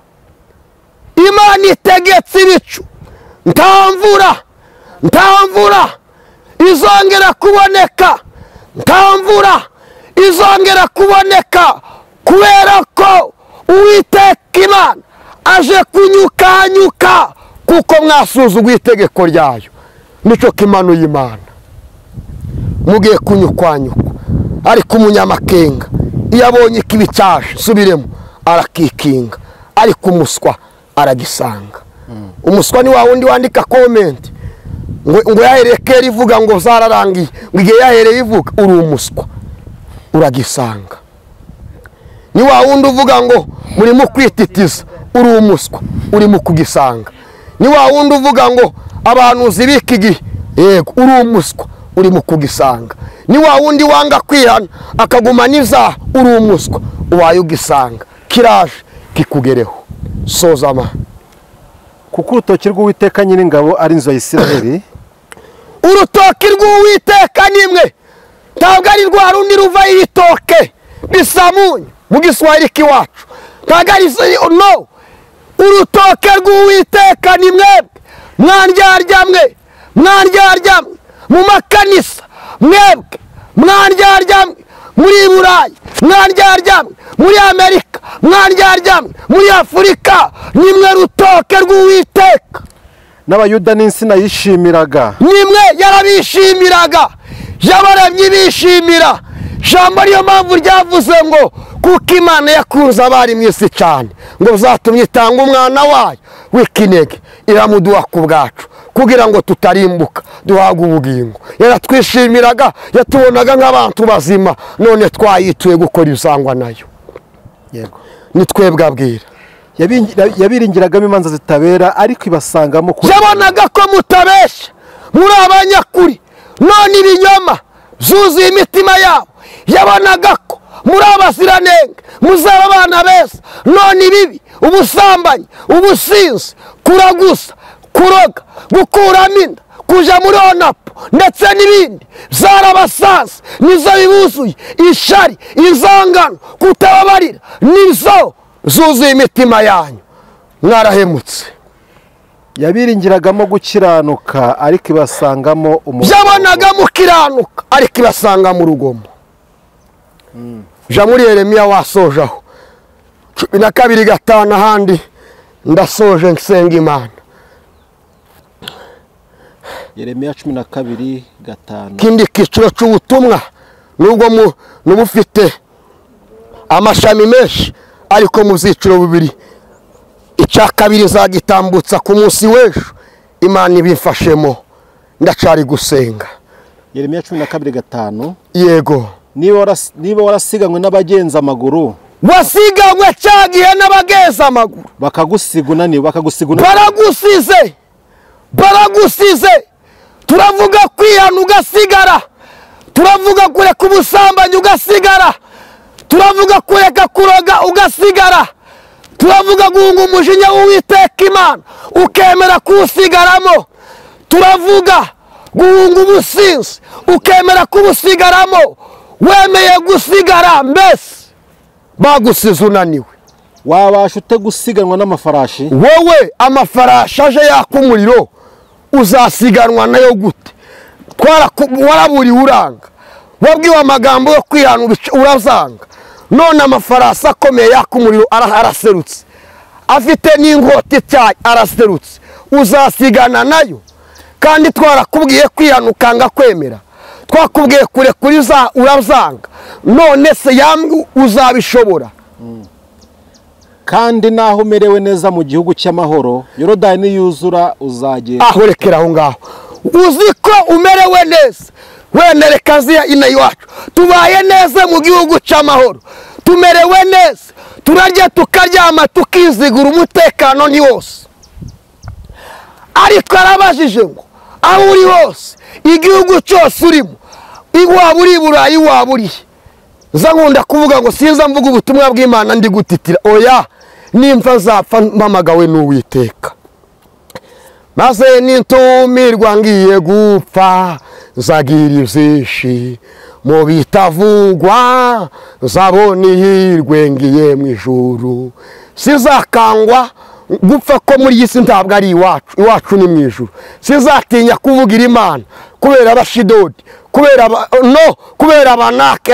Imana itegetse ibicu, nta mvura, nta mvura izongera kuboneka, nta mvura izongera kuboneka, kubera ko Uwiteka Imana aje kunyukanyuka kuko mwasuzuguye itegeko ryayo. Nicyo kimanuye Imana. Mugiye kunyukwanyukwa. Ariko umunyamakenga iyo abonye ikibi cyaje, subiremo, arakikinga. Ariko umuswa aragisanga. Umuswa ni wa wundi wandika comment ngo yahereye kera ivuga ngo zararangiye, ngo igihe yahereye ivuga uri umuswa uragisanga. Ni wa wundi uvuga ngo murimo kwititiza, uri umuswa urimo kugisanga. Ni wa wundi uvuga ngo abantu zibika igihe, yego uri umuswa urimo kugisanga. Ni wa wundi wanga kwihana akaguma n'izaha, uri umuswa ubaye ugisanga. Kiraje kikugereho. Sozama. Kuko urutoki rw'Uwiteka Nyiringabo ari inzu ya Isiraheli. Urutoki rw'Uwiteka nimwe, ntabwo ari rwa rundi ruva ibitoke bisamunyu mu Giswahili kiwacu. Ntabwo ari no. Urutoke rw'Uwiteka ni mwebwe, mwandyarya mwe, mwandyarya mwe mu makanisa, mwebwe mwandyarya mwe muri Burayi, mwandyarya mwe muri Amerika, mwandyarya mwe muri Afurika, nimwe rutoke rw'Uwiteka. N'Abayuda n'insina yishimiraga. Nimwe yarabishimiraga, yabaremye bishimira. Jambo ariyo mpamvu ryavuze ngo kuko Imana yakunze abari mu isi cyane, ngo zatumye itanga umwana wayo w'ikinege iramuduha ku bwacu kugira ngo tutarimbuka duhabwe ubugingo. Yaratwishimiraga, yatubonaga nk'abantu bazima, none twayituye gukora ibisangwa nayo. Yego, ni twebwe abwira. Yabiringiragamo imanza zitabera, ariko ibasangamo. Yabonaga ko mutabesha, muri abanyakuri, none ibinyoma zuzuye imitima yabo. Yabonaga ko muri abaziranenge, muzaba abana beza, none ibibi, ubusambanyi, ubusinzi, kuragusa, kuroga, gukuramo inda, kuja muri onapo ndetse n'ibindi zarabasanze, nizo bibuzuye ishari, inzangano, kutababarira, nizo zuzuye imitima yanyu, mwarahemutse. Yabiringiragamo gukiranuka ariko ibasangamo umurugomo. Yabonaga mukiranuka ariko ibasanga mu rugomo. Ja muri Yeremiya wasojaho 12:5 ahandi ndasoje nsenga Imana. Yeremiya 12:5. Kindi kiciro cy'ubutumwa nubwo nubufite amashami menshi ariko mu byiciro bibiri, icya kabiri zagitambutsa ku munsi w'ejo Imana ibifashemo, ndacari gusenga. Yeremiya 12:5. Yego. Niba warasiganywe n'abagenza amaguru, wasiganywe cyagihe n'abagenza amaguru, bakagusiga unaniwe, bakagusiga baragusize, baragusize. Turavuga kwihana ugasigara, turavuga kureka ubusambanyi ugasigara, turavuga kureka kuroga ugasigara, turavuga guhunga umujinya w'Uwiteka Imana ukemera kuwusigaramo, turavuga guhunga ubusinzi ukemera kubusigaramo. Wemeye gusigara, mbese bagusize unaniwe. Wabasha ute gusiganwa n'amafarashi? Wowe amafarashi aje yaka umuriro uzasiganwa nayo gute? Waraburiwe uranga, wabwiwe amagambo yo kwihana urazanga, none amafarasi akomeye yaka umuriro araserutse, afite n'inkota ityaye araserutse, uzasigana nayo? Kandi twarakubwiye kwihana ukanga kwemera, twakubwiye kure urazanga, none se yamwe uzabishobora? Kandi naho umerewe neza mu gihugu cy'amahoro, Yorodani yuzura uzagenda. Aho rekera aho ngaho. Uzi ko umerewe neza, wenda reka ziya ina iwacu tubaye neza mu gihugu cy'amahoro, tumerewe neza, turarya tukaryama tukizigura, umutekano ni wose. Ariko arabajije ngo aho uri hose, igihugu cyose urimo, iwaba uri Burayi waba uri, nza nkunda kuvuga ngo sinza mvuga ubutumwa bw'Imana ndi gutitira, oya, nimfa nzapfa mpamagawe n'Uwiteka. Maze nintumirwa ngiye gupfa, nzagira ibyinshi mu bitavugwa, nzabona ihirwe ngiye mu ijuru. Sizakangwa gupfa ko muri iyi si ntabwo ari iwacu, iwacu ni mu ijuru. Sizatinya kuvugira Imana kubera abashidodi, kubera no kubera abanaki,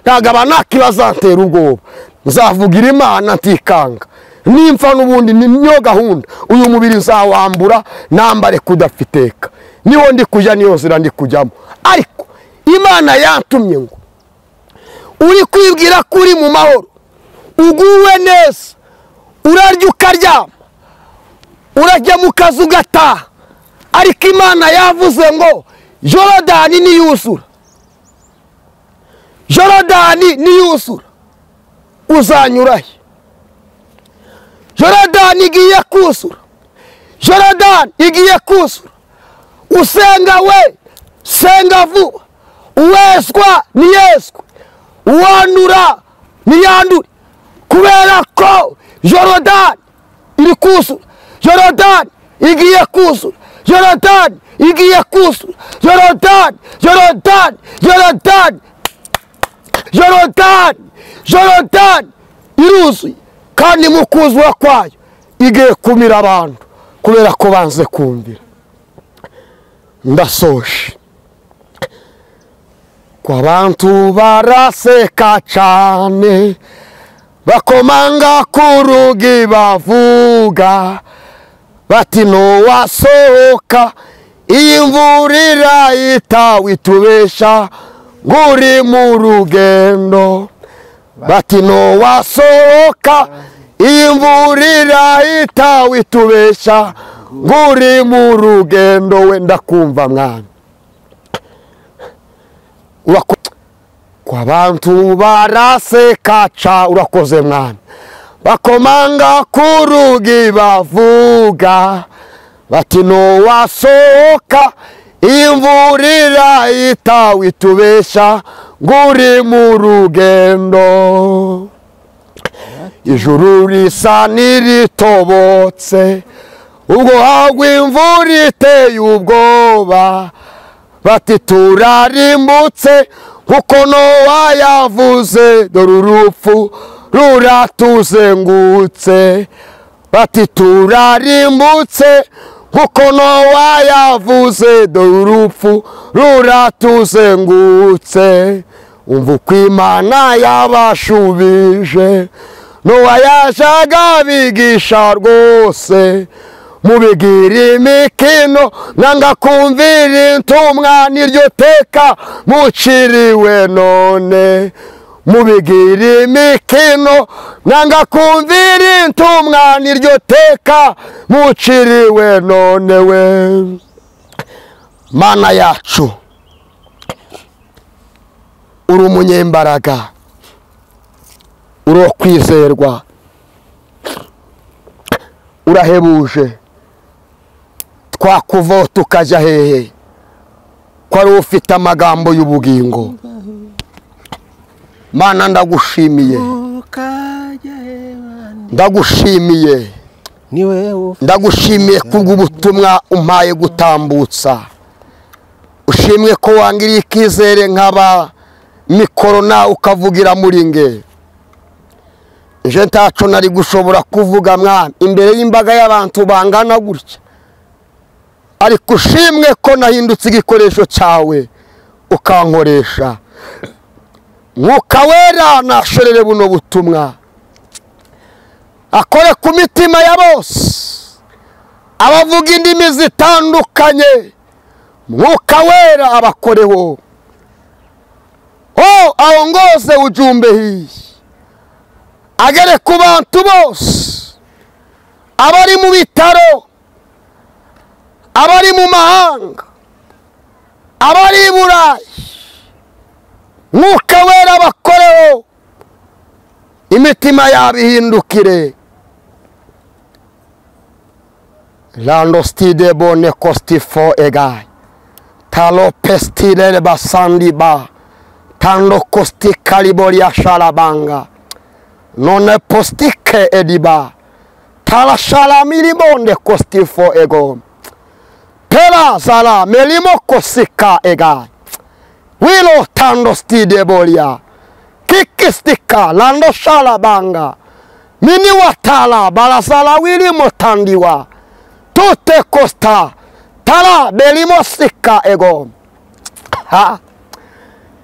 ntabwo abanaki bazantera ubwoba. Nzavugira Imana ntikanga. Nimfa n'ubundi niyo gahunda, uyu mubiri nzawambura nambare kudafiteka, niho ndi kujya, niyo nzira ndi kujyamo. Ariko Imana yantumye ngo uri kwibwira ko uri mu mahoro, uguwe neza, urarya ukaryama, urajya mu kazi ugataha, ariko Imana yavuze ngo Yorodani niyuzura, Yorodani niyuzura uzanyurahe? Yorodani igiye kuzura, Yorodani igiye kuzura. Usenga we senga vuba, uwezwa niyezwe, uwandura niyandure, kubera ko Yorodani iri kuzura, Yorodani igiye kuzura, Yorodani igiye kuzura, Yorodani, Yorodani, Yorodani, Yorodani, Yorodani iruzuye. Kandi mu kuzura kwayo igiye kumira abantu kubera ko banze kumvira. Ndasoje. Kwa bantu baraseka cyane, bakomanga ku rugi bavuga bati ntiwasohoka, iyi mvura irahita witubesha nguri mu rugendo. Bati ntiwasohoka, iyi mvura irahita witubesha nguri mu rugendo. Wenda kumva mwana kwa bantu baraseka ca, urakoze mwana. Bakomanga ku rugi bavuga bati ntiwasohoka, imvura irahita witubesha nguri mu rugendo. Ijuru risa n'iritobotse, ubwo hagwa imvura iteye ubwoba, bati turarimbutse nkuko Nowa yavuze, dore urupfu ruratuzengutse, bati turarimbutse nkuko Nowa yavuze, dore urupfu ruratuzengutse. Umva uko Imana yabashubije, Nowa yajaga abigisha rwose, mubigira imikino nanga kumvira intumwa, niryo teka muciriwe none. Mubigira imikino nanga kumvira intumwa, niryo teka muciriwe none we. Mana yacu, uri umunyembaraga, uri kwizerwa, urahebuje. Twakuvaho tukajya hehe ko ari ufite amagambo y'ubugingo? Mana ndagushimiye, ndagushimiye, ndagushimiye kubw'ubutumwa umpaye gutambutsa. Ushimwe ko wangiriye ikizere nkaba mikoro nawe ukavugira muri nge. Nje ntaco nari gushobora kuvuga mwana imbere y'imbaga y'abantu bangana gutya, ariko ushimwe ko nahindutse igikoresho cyawe ukankoresha. Mwuka Wera nashorere buno butumwa, akore ku mitima ya bose abavuga indimi zitandukanye. Mwuka Wera abakoreho, aongoze ujumbe hii agere ku bantu bose, abari mu bitaro, abari mu mahanga, abari i Burayi. Mwuka Wera abakoreho, imitima yabo ihindukire. Landostide bone kostifo egai talo pestile basandi ba tando kosti kaliboria shalabanga none postike ediba tala shalamilibonde kostifo ego pela zala melimo kosika egai wilo tando stide bolia kikistika lando shalabanga mini watala balasala wilimo tandiwa tute kosta tala belimo sika ego ha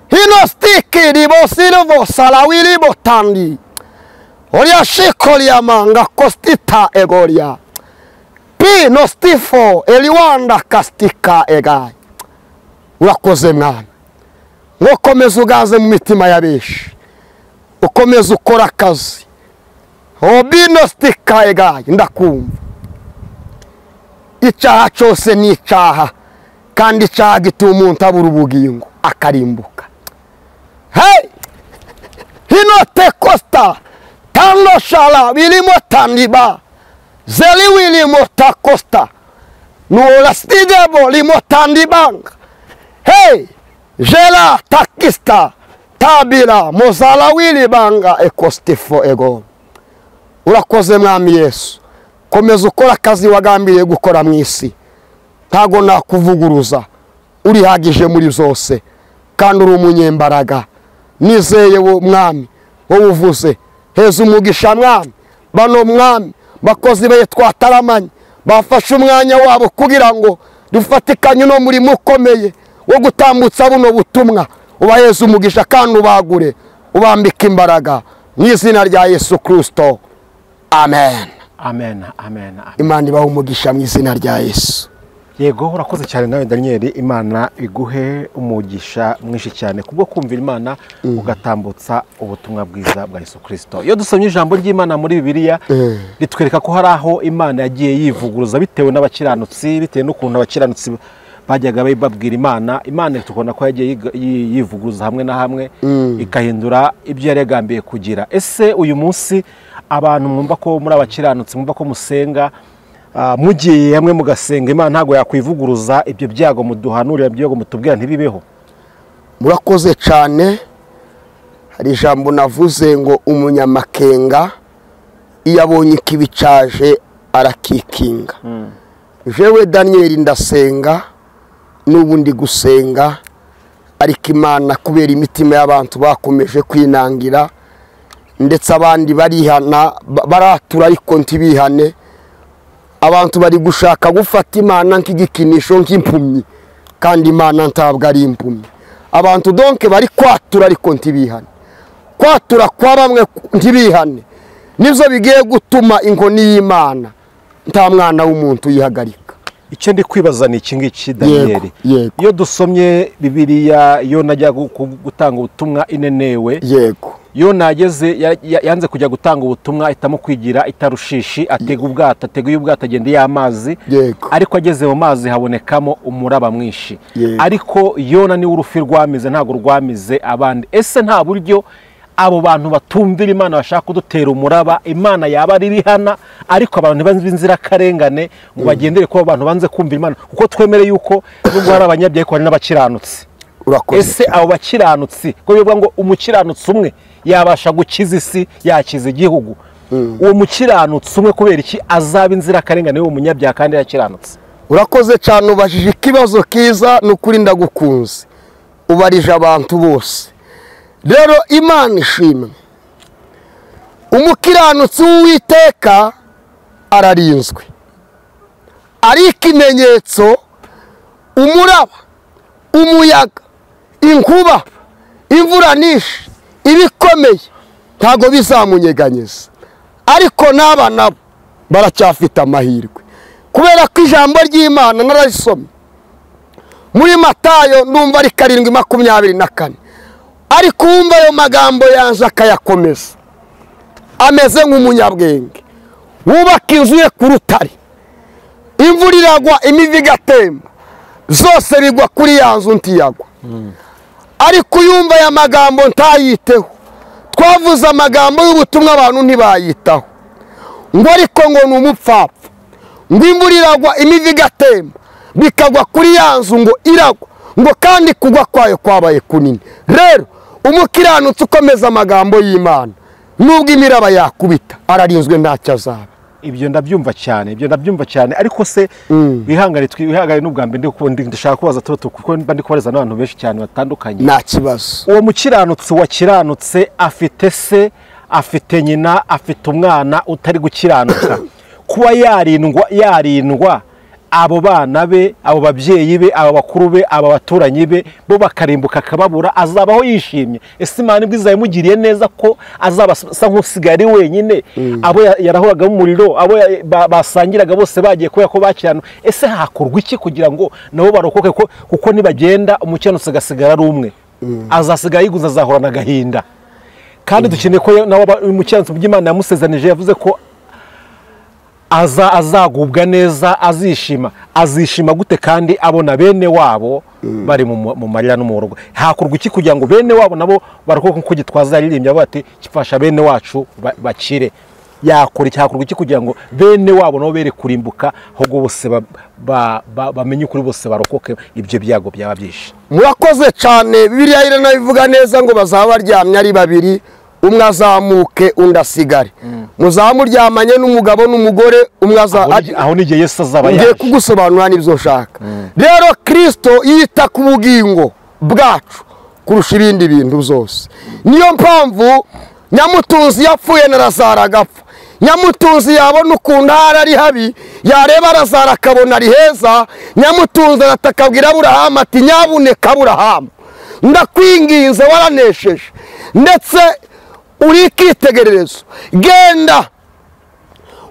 hino stiki ribo silvo salawili botandi oria shikolia manga kostita egoria pi no stifo eliwanda kastika egai. Urakoze mwana, ukomeze ugaze mu mitima ya benshi, ukomeze ukora akazi. Obino stika egai, ndakumva. Icyaha cyose ni icyaha, kandi icyaha gituma umuntu abura ubugingo akarimbuka. Hey! Hino te kosta tando shala wilimo tandiba zeli wilimo ta kosta nuola stidebo limo tandibang. Hey! Jela takista tabila mozala wili banga ekostifo ego. Urakoze mwami Yesu, komeza ukora akazi wagambiriye gukora mu isi. Ntago nakuvuguruza, urihagije muri zose kandi uri umunyembaraga. Nizeye wo mwami, wowe uvuze heza umugisha mwami. Bano mwami bakozi baye twataramanye bafashe umwanya wabo kugira ngo dufatikanye no murimo ukomeye wo gutambutsa buno butumwa. Ubaheze umugisha kandi ubagure, ubambike imbaraga mu izina rya Yesu Kristo, amen. Amen, amen, amen. Imana ibahe umugisha mu izina rya Yesu. Yego, urakoze cyane nawe Daniel, Imana iguhe umugisha mwinshi cyane kubwo kumvira Imana ugatambutsa ubutumwa bwiza bwa Yesu Kristo. Iyo dusomye ijambo ry'Imana muri Bibiliya ritwereka ko hari aho Imana yagiye yivuguruza bitewe n'abakiranutsi, bitewe n'ukuntu abakiranutsi bajyaga babwira Imana. Imana tukabona ko yagiye yivuguruza hamwe na hamwe ikahindura ibyo yari yagambiye kugira. Ese uyu munsi abantu mwumva ko muri abakiranutsi, mwumva ko musenga, mugiye hamwe mugasenga Imana ntago yakwivuguruza ibyo byago muduhanurira, ibyo mutubwira ntibibeho? Murakoze cyane. Hari ijambo navuze ngo umunyamakenga iyo abonye ikibicaje arakikinga. Jewe Daniel ndasenga n'ubundi gusenga, ariko Imana kubera imitima y'abantu bakomeje kwinangira Ndetse abandi barihana, baratura ariko ntibihane. Abantu bari gushaka gufata Imana nk'igikinisho, nk'impumyi, kandi Imana ntabwo ari impumyi. Abantu donc bari kwatura ariko ntibihane. Kwatura kwa bamwe ntibihane nibyo bigiye gutuma inkoni y'Imana nta mwana w'umuntu uyihagarika. Icyo ndi kwibaza ni iki ngiki, Daniel. Yego. Iyo dusomye Bibiliya, iyo najya gutanga ubutumwa inenewe, yego, iyo nageze yanze kujya gutanga ubutumwa, ahitamo kwigira itarushishi, atega ubwato, atega ubwato agenda y'amazi. Yego. Ariko ageze mu mazi habonekamo umuraba mwinshi. Yego. Ariko Yona niwe urufi rwamize, ntabwo rwamize abandi. Ese nta buryo abo bantu batumvira Imana bashaka kudutera umuraba, Imana yaba ari bihana, ariko abantu ntibanze inzirakarengane ngo bagendere ko abantu banze kumvira Imana, kuko twemere yuko nubwo hari abanyabyaha ariko hari n'abakiranutsi. Urakoze. Ese abo bakiranutsi, ko bivuga ngo umukiranutsi umwe yabasha gukiza isi, yakiza igihugu, uwo mukiranutsi umwe kubera iki azaba inzirakarengane y'uwo munyabyaha kandi yakiranutse? Urakoze cyane, ubajije ikibazo kiza, ni ukuri ndagukunze, ubarije abantu bose. Rero Imana ishimwe, umukiranutsi w'Uwiteka ararinzwe, ari ikimenyetso. Umuraba, umuyaga, inkuba, imvura nyinshi, ibikomeye ntabwo bizamunyeganyeza. Ariko n'aba nabo baracyafite amahirwe, kubera ko ijambo ry'Imana nararisomye muri Matayo, ndumva ari 7:24. Ariko uwumva ayo magambo yanjye akayakomeza ameze nk'umunyabwenge wubaka inzu ye ku rutare. Imvura iragwa, imivu igatemba, zose bigwa kuri ya nzu ntiyagwa. Ariko uyumva aya magambo ntayiteho, twavuze amagambo y'ubutumwa abantu ntibayitaho, ngo ariko ngo ni umupfapfa, ngo imvura iragwa, imivu igatemba, bikagwa kuri ya nzu, ngo iragwa, ngo kandi kugwa kwayo kwabaye kunini. Rero umukiranutsi ukomeza amagambo y'Imana, nubwo imiraba yakubita, ararinzwe, ntacyo azaba. Ibyo ndabyumva cyane, ibyo ndabyumva cyane, ariko se wihangane, wihangane, n'ubwa mbere ndashaka kubaza tuba kuko mba ndi kubariza n'abantu benshi cyane batandukanye. Nta kibazo. Uwo mukiranutsi wakiranutse afite se, afite nyina, afite umwana utari gukiranuka, kuba yarindwa abo bana be, abo babyeyi be, abo bakuru be, abo baturanyi be, bo bakarimbuka akababura, azabaho yishimye? Ese Imana ibwo izabimugiriye neza ko azaba asa nk'usigaye ari wenyine, abo yarahoragamo umuriro, abo basangiraga bose bagiye kubera ko bakirana? Ese hakorwa iki kugira ngo nabo barokoke? Kuko nibagenda umukiranutsi agasigara ari umwe, azasigara yiguza, azahorana agahinda. Kandi dukeneye ko nawe umukiranutsi by'Imana yamusezanije, yavuze ko azagubwa neza, azishima. Azishima gute kandi abona bene wabo bari mu marira no mu rugo? Hakorwa iki kugira ngo bene wabo nabo barokoke, nkuko Gitwaza yaririmbye avuga ati kifasha bene wacu bakire? Yakora iki, hakorwa iki kugira ngo bene wabo nabo bere kurimbuka, ahubwo bose bamenye ukuri, bose barokoke ibyo byago byaba byinshi? Murakoze cyane. Bibiliya iranabivuga neza ngo bazaba baryamye ari babiri, umwe azamuke undi asigare. Muzaba muryamanye n'umugabo n'umugore, umwe Aho n'igihe Yesu azaba ngiye yaje. kugusobanurira n'ibyo nshaka. Rero Kristo yita ku bugingo bwacu kurusha ibindi bintu byose. Niyo mpamvu Nyamutunzi yapfuye na Lazaro agapfa. Nyamutunzi yabona ukuntu ahari ari habi, yareba Lazaro akabona ari heza. Nyamutunzi aratakabwira Aburahamu ati nyabuneka Aburahamu, ndakwinginze, waranesheje ndetse uri icyitegererezo, genda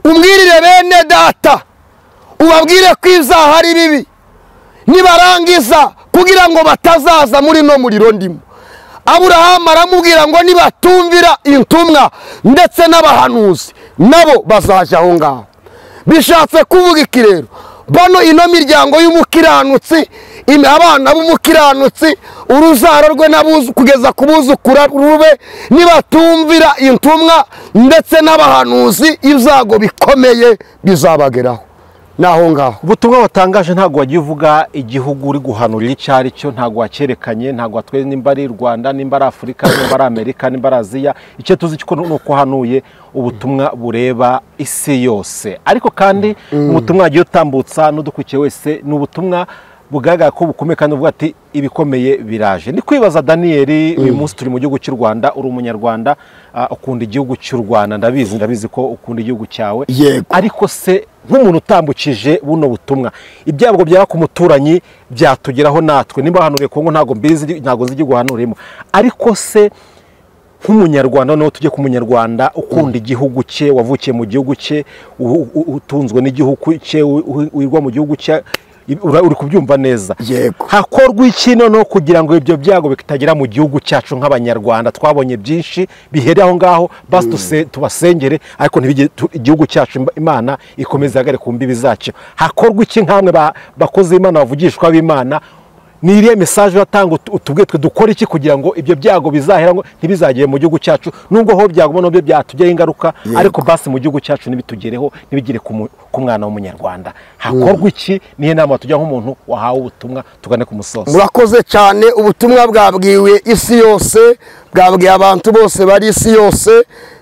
umbwirire bene data, ubabwire ko ibyaha ari bibi, nibarangiza kugira ngo batazaza muri no muriro ndimo. Aburahamu aramubwira ngo nibatumvira intumwa ndetse n'abahanuzi, nabo bazajya aho ngaho. Bishatse kuvuga iki rero? Bano ino miryango y'umukiranutsi, abana b'umukiranutsi, uruzaro rwe n'abuzu kugeza ku buzukuru be, nibatumvira intumwa ndetse n'abahanuzi, ibyago bikomeye bizabageraho. Naho ngaho Ubutumwa watangaje ntabwo wagiye uvuga igihugu uri guhanurira icyo ari cyo, ntabwo wacyerekanye, ntabwo watweretse nimba ari Rwanda, nimba ari Afurika, nimba ari Amerika, nimba ari Aziya. Icyo tuzi cyo ni uko uhanuye ubutumwa bureba isi yose. Ariko kandi ubutumwa wagiye utambutsa n'udukurikiye wese ni ubutumwa bugaragara ko bukomeye kandi uvuga ati ibikomeye biraje. Ni kwibaza Daniel, uyu munsi turi mu gihugu cy'u Rwanda, uri umunyarwanda, ukunda igihugu cy'u Rwanda, ndabizi ko ukunda igihugu cyawe. Yego. Ariko se nk'umuntu utambukije buno butumwa, ibyago byaba ku muturanyi byatugeraho natwe, nimba hanuriye Kongo ntago mbizi, ntago nzi igihugu hanuriyemo, ariko se nk'umunyarwanda, noneho tujye ku munyarwanda ukunda igihugu cye, wavukiye mu gihugu cye, utunzwe n'igihugu cye, wirwa mu gihugu cye, uri kubyumva neza. Yego. Hakorwa iki noneho kugira ngo ibyo byago bitagera mu gihugu cyacu nk'abanyarwanda? Twabonye byinshi bihere aho ngaho, basi tubasengere, ariko ntibige igihugu cyacu Imana ikomeze ihagare ku mbibi zacyo. Hakorwa iki nkamwe bakozi Imana, bavugishwa b'Imana? Ni iriya message batanga, utubwiye twe dukora iki kugira ngo ibyo byago bizahera, ngo ntibizagere mu gihugu cyacu, nubwo ho byaguma nubwo byatugeraho ingaruka, ariko basi mu gihugu cyacu ntibitugereho, ntibigire ku mwana w'umunyarwanda. Hakorwa iki? Nihe nama tujya nk'umuntu wahawe ubutumwa? Tugane ku musozo. Murakoze cyane. Ubutumwa bwabwiwe isi yose, bwabwiye abantu bose bari isi yose,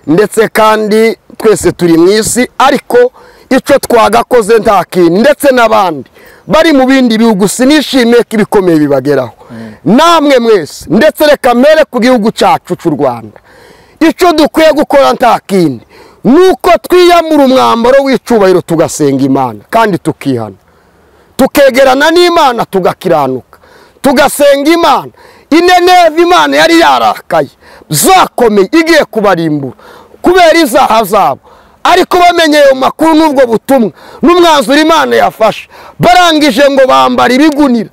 ndetse kandi twese turi mu isi, ariko icyo twagakoze nta kintu, ndetse n'abandi bari mu bindi bihugu sinishimiye ko ibikomeye bibageraho. Namwe mwese, ndetse reka mere ku gihugu cyacu cy'u Rwanda, icyo dukwiye gukora nta kindi nuko twiyamura umwambaro w'icubahiro, tugasenga Imana kandi tukihana, tukegerana n'Imana, tugakiranuka, tugasenga Imana. Ineneva Imana yari yarakaye zakomeye igiye kubarimbura kubera izaha zabo, ariko bamenye ayo makuru n'ubwo butumwa n'umwanzuro Imana yafashe, barangije ngo bambara ibigunira,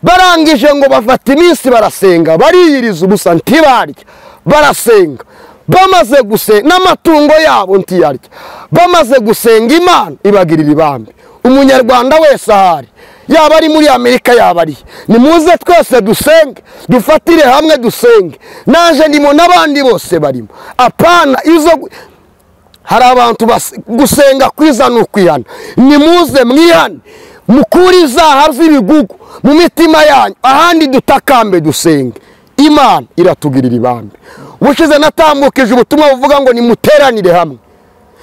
barangije ngo bafata iminsi barasenga, bariyiriza ubusa ntibarya, barasenga. Bamaze gusenga n'amatungo yabo ntiyarya, bamaze gusenga Imana ibagirira ibambe. Umunyarwanda wese ahari, yaba ari muri Amerika, yaba ari, nimuze twese dusenge, dufatire hamwe dusenge, naje ndimo n'abandi bose barimo. Apana izo hari abantu gusenga kwiza ni ukwihana. Nimuze mwihane, mukure izaha z'ibigugu mu mitima yanyu, ahandi dutakambe dusenge, Imana iratugirira ibambe. Ubushize natambukije ubutumwa buvuga ngo nimuteranire hamwe,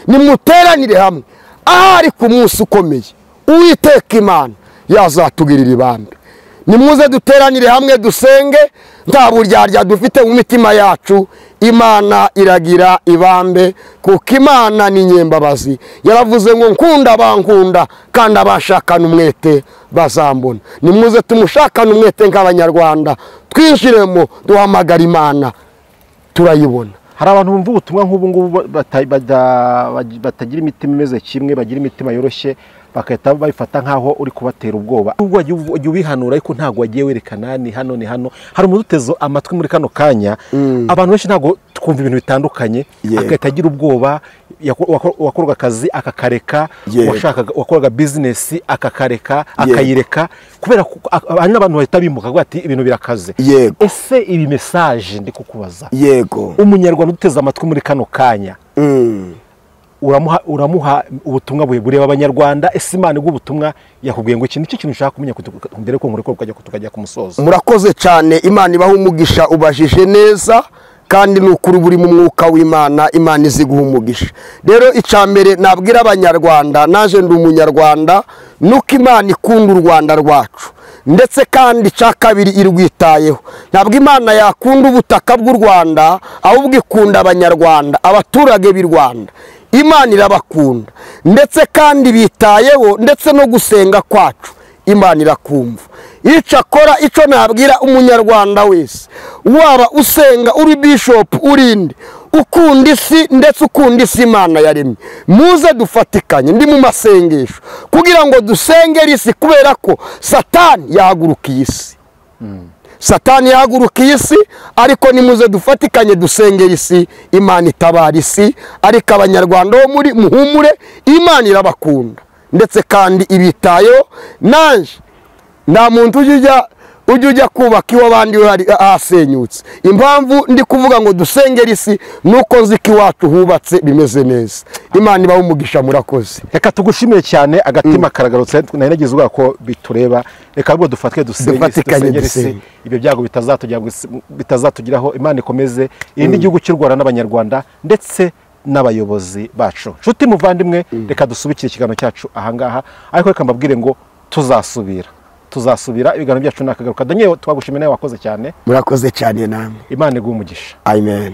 nimuteranire hamwe, ahari ku munsi ukomeye Uwiteka Imana yazatugirira ibambe. Nimuze duteranire hamwe dusenge, nta buryarya dufite mu mitima yacu, Imana iragira ibambe, kuko Imana ni nyembabazi. Yaravuze ngo nkunda bankunda kandi abashakana umwete bazambona. Nimuze tumushakane umwete nk'abanyarwanda, twinjiremo duhamagara Imana turayibona. Hari abantu bumva ubutumwa nk'ubu ngubu batagira imitima imeze kimwe, bagira imitima yoroshye, bagahita babifata nk'aho uri kubatera ubwoba. Nubwo wagiye ubihanura, ariko ntabwo wagiye werekana ni hano ni hano. Hari umuntu uteze amatwi muri kano kanya, abantu benshi ntabwo twumva ibintu bitandukanye, agahita agira ubwoba. Wakoraga akazi akakareka, wakoraga business akakareka, akayireka, kubera hari n'abantu bahita bimuka bavuga ati ibintu birakaze. Ese ibi message ndi kukubaza, yego, umunyarwanda uteze amatwi muri kano kanya, uramuha ubutumwa buhe bureba abanyarwanda? Ese Imana iguha ubutumwa yakubwiye ngo iki nicyo kintu ushaka kumenya mbere ko nkureka tukajya ku musozo? Murakoze cyane, Imana ibaha umugisha, ubajije neza kandi ni ukuri buri mu mwuka w'Imana, Imana iziguha umugisha. Rero icambere nabwira abanyarwanda, naje ndi umunyarwanda, nuko Imana ikunda u Rwanda rwacu, ndetse kandi icya kabiri irwitayeho. Ntabwo Imana yakunda ubutaka bw'u Rwanda, ahubwo ikunda abanyarwanda, abaturage b'i Rwanda. Imana irabakunda, ndetse kandi bitayeho, ndetse no gusenga kwacu Imana irakumva. Icyo akora, icyo nabwira umunyarwanda wese, waba usenga, uri bishop, urinde, ukunda isi, ndetse ukunda isi Imana yaremye, muze dufatikanye, ndi mu masengesho kugira ngo dusengere isi, kubera ko Satani yahagurukiye isi. Satani yahagurukiye isi, ariko nimuze dufatikanye dusengere isi, Imana itabara isi. Ariko abanyarwanda bo muri muhumure, Imana irabakunda ndetse kandi ibitayeho. Nanje nta muntu ujya ujya kubaka iw'abandi hasenyutse. Impamvu ndi kuvuga ngo dusengere isi nuko nzi ko iwacu hubatse bimeze neza. Imana ibahe umugisha, murakoze. Reka tugushimire cyane, agatima karagarutse, nari nagize ubwoba ko bitureba. Reka ahubwo dufatwe dusengere isi, ibyo byago bitazatugeraho. Imana ikomeze irinde igihugu cy'u Rwanda n'abanyarwanda ndetse n'abayobozi bacu. Nshuti muvandimwe, reka dusubikire ikiganiro cyacu ahangaha, ariko reka mbabwire ngo tuzasubira. Tuzasubira, ibiganiro byacu nakagaruka. Daniel, twagushimiye nawe, wakoze cyane. Murakoze cyane namwe. Imana iguhe umugisha. Amen.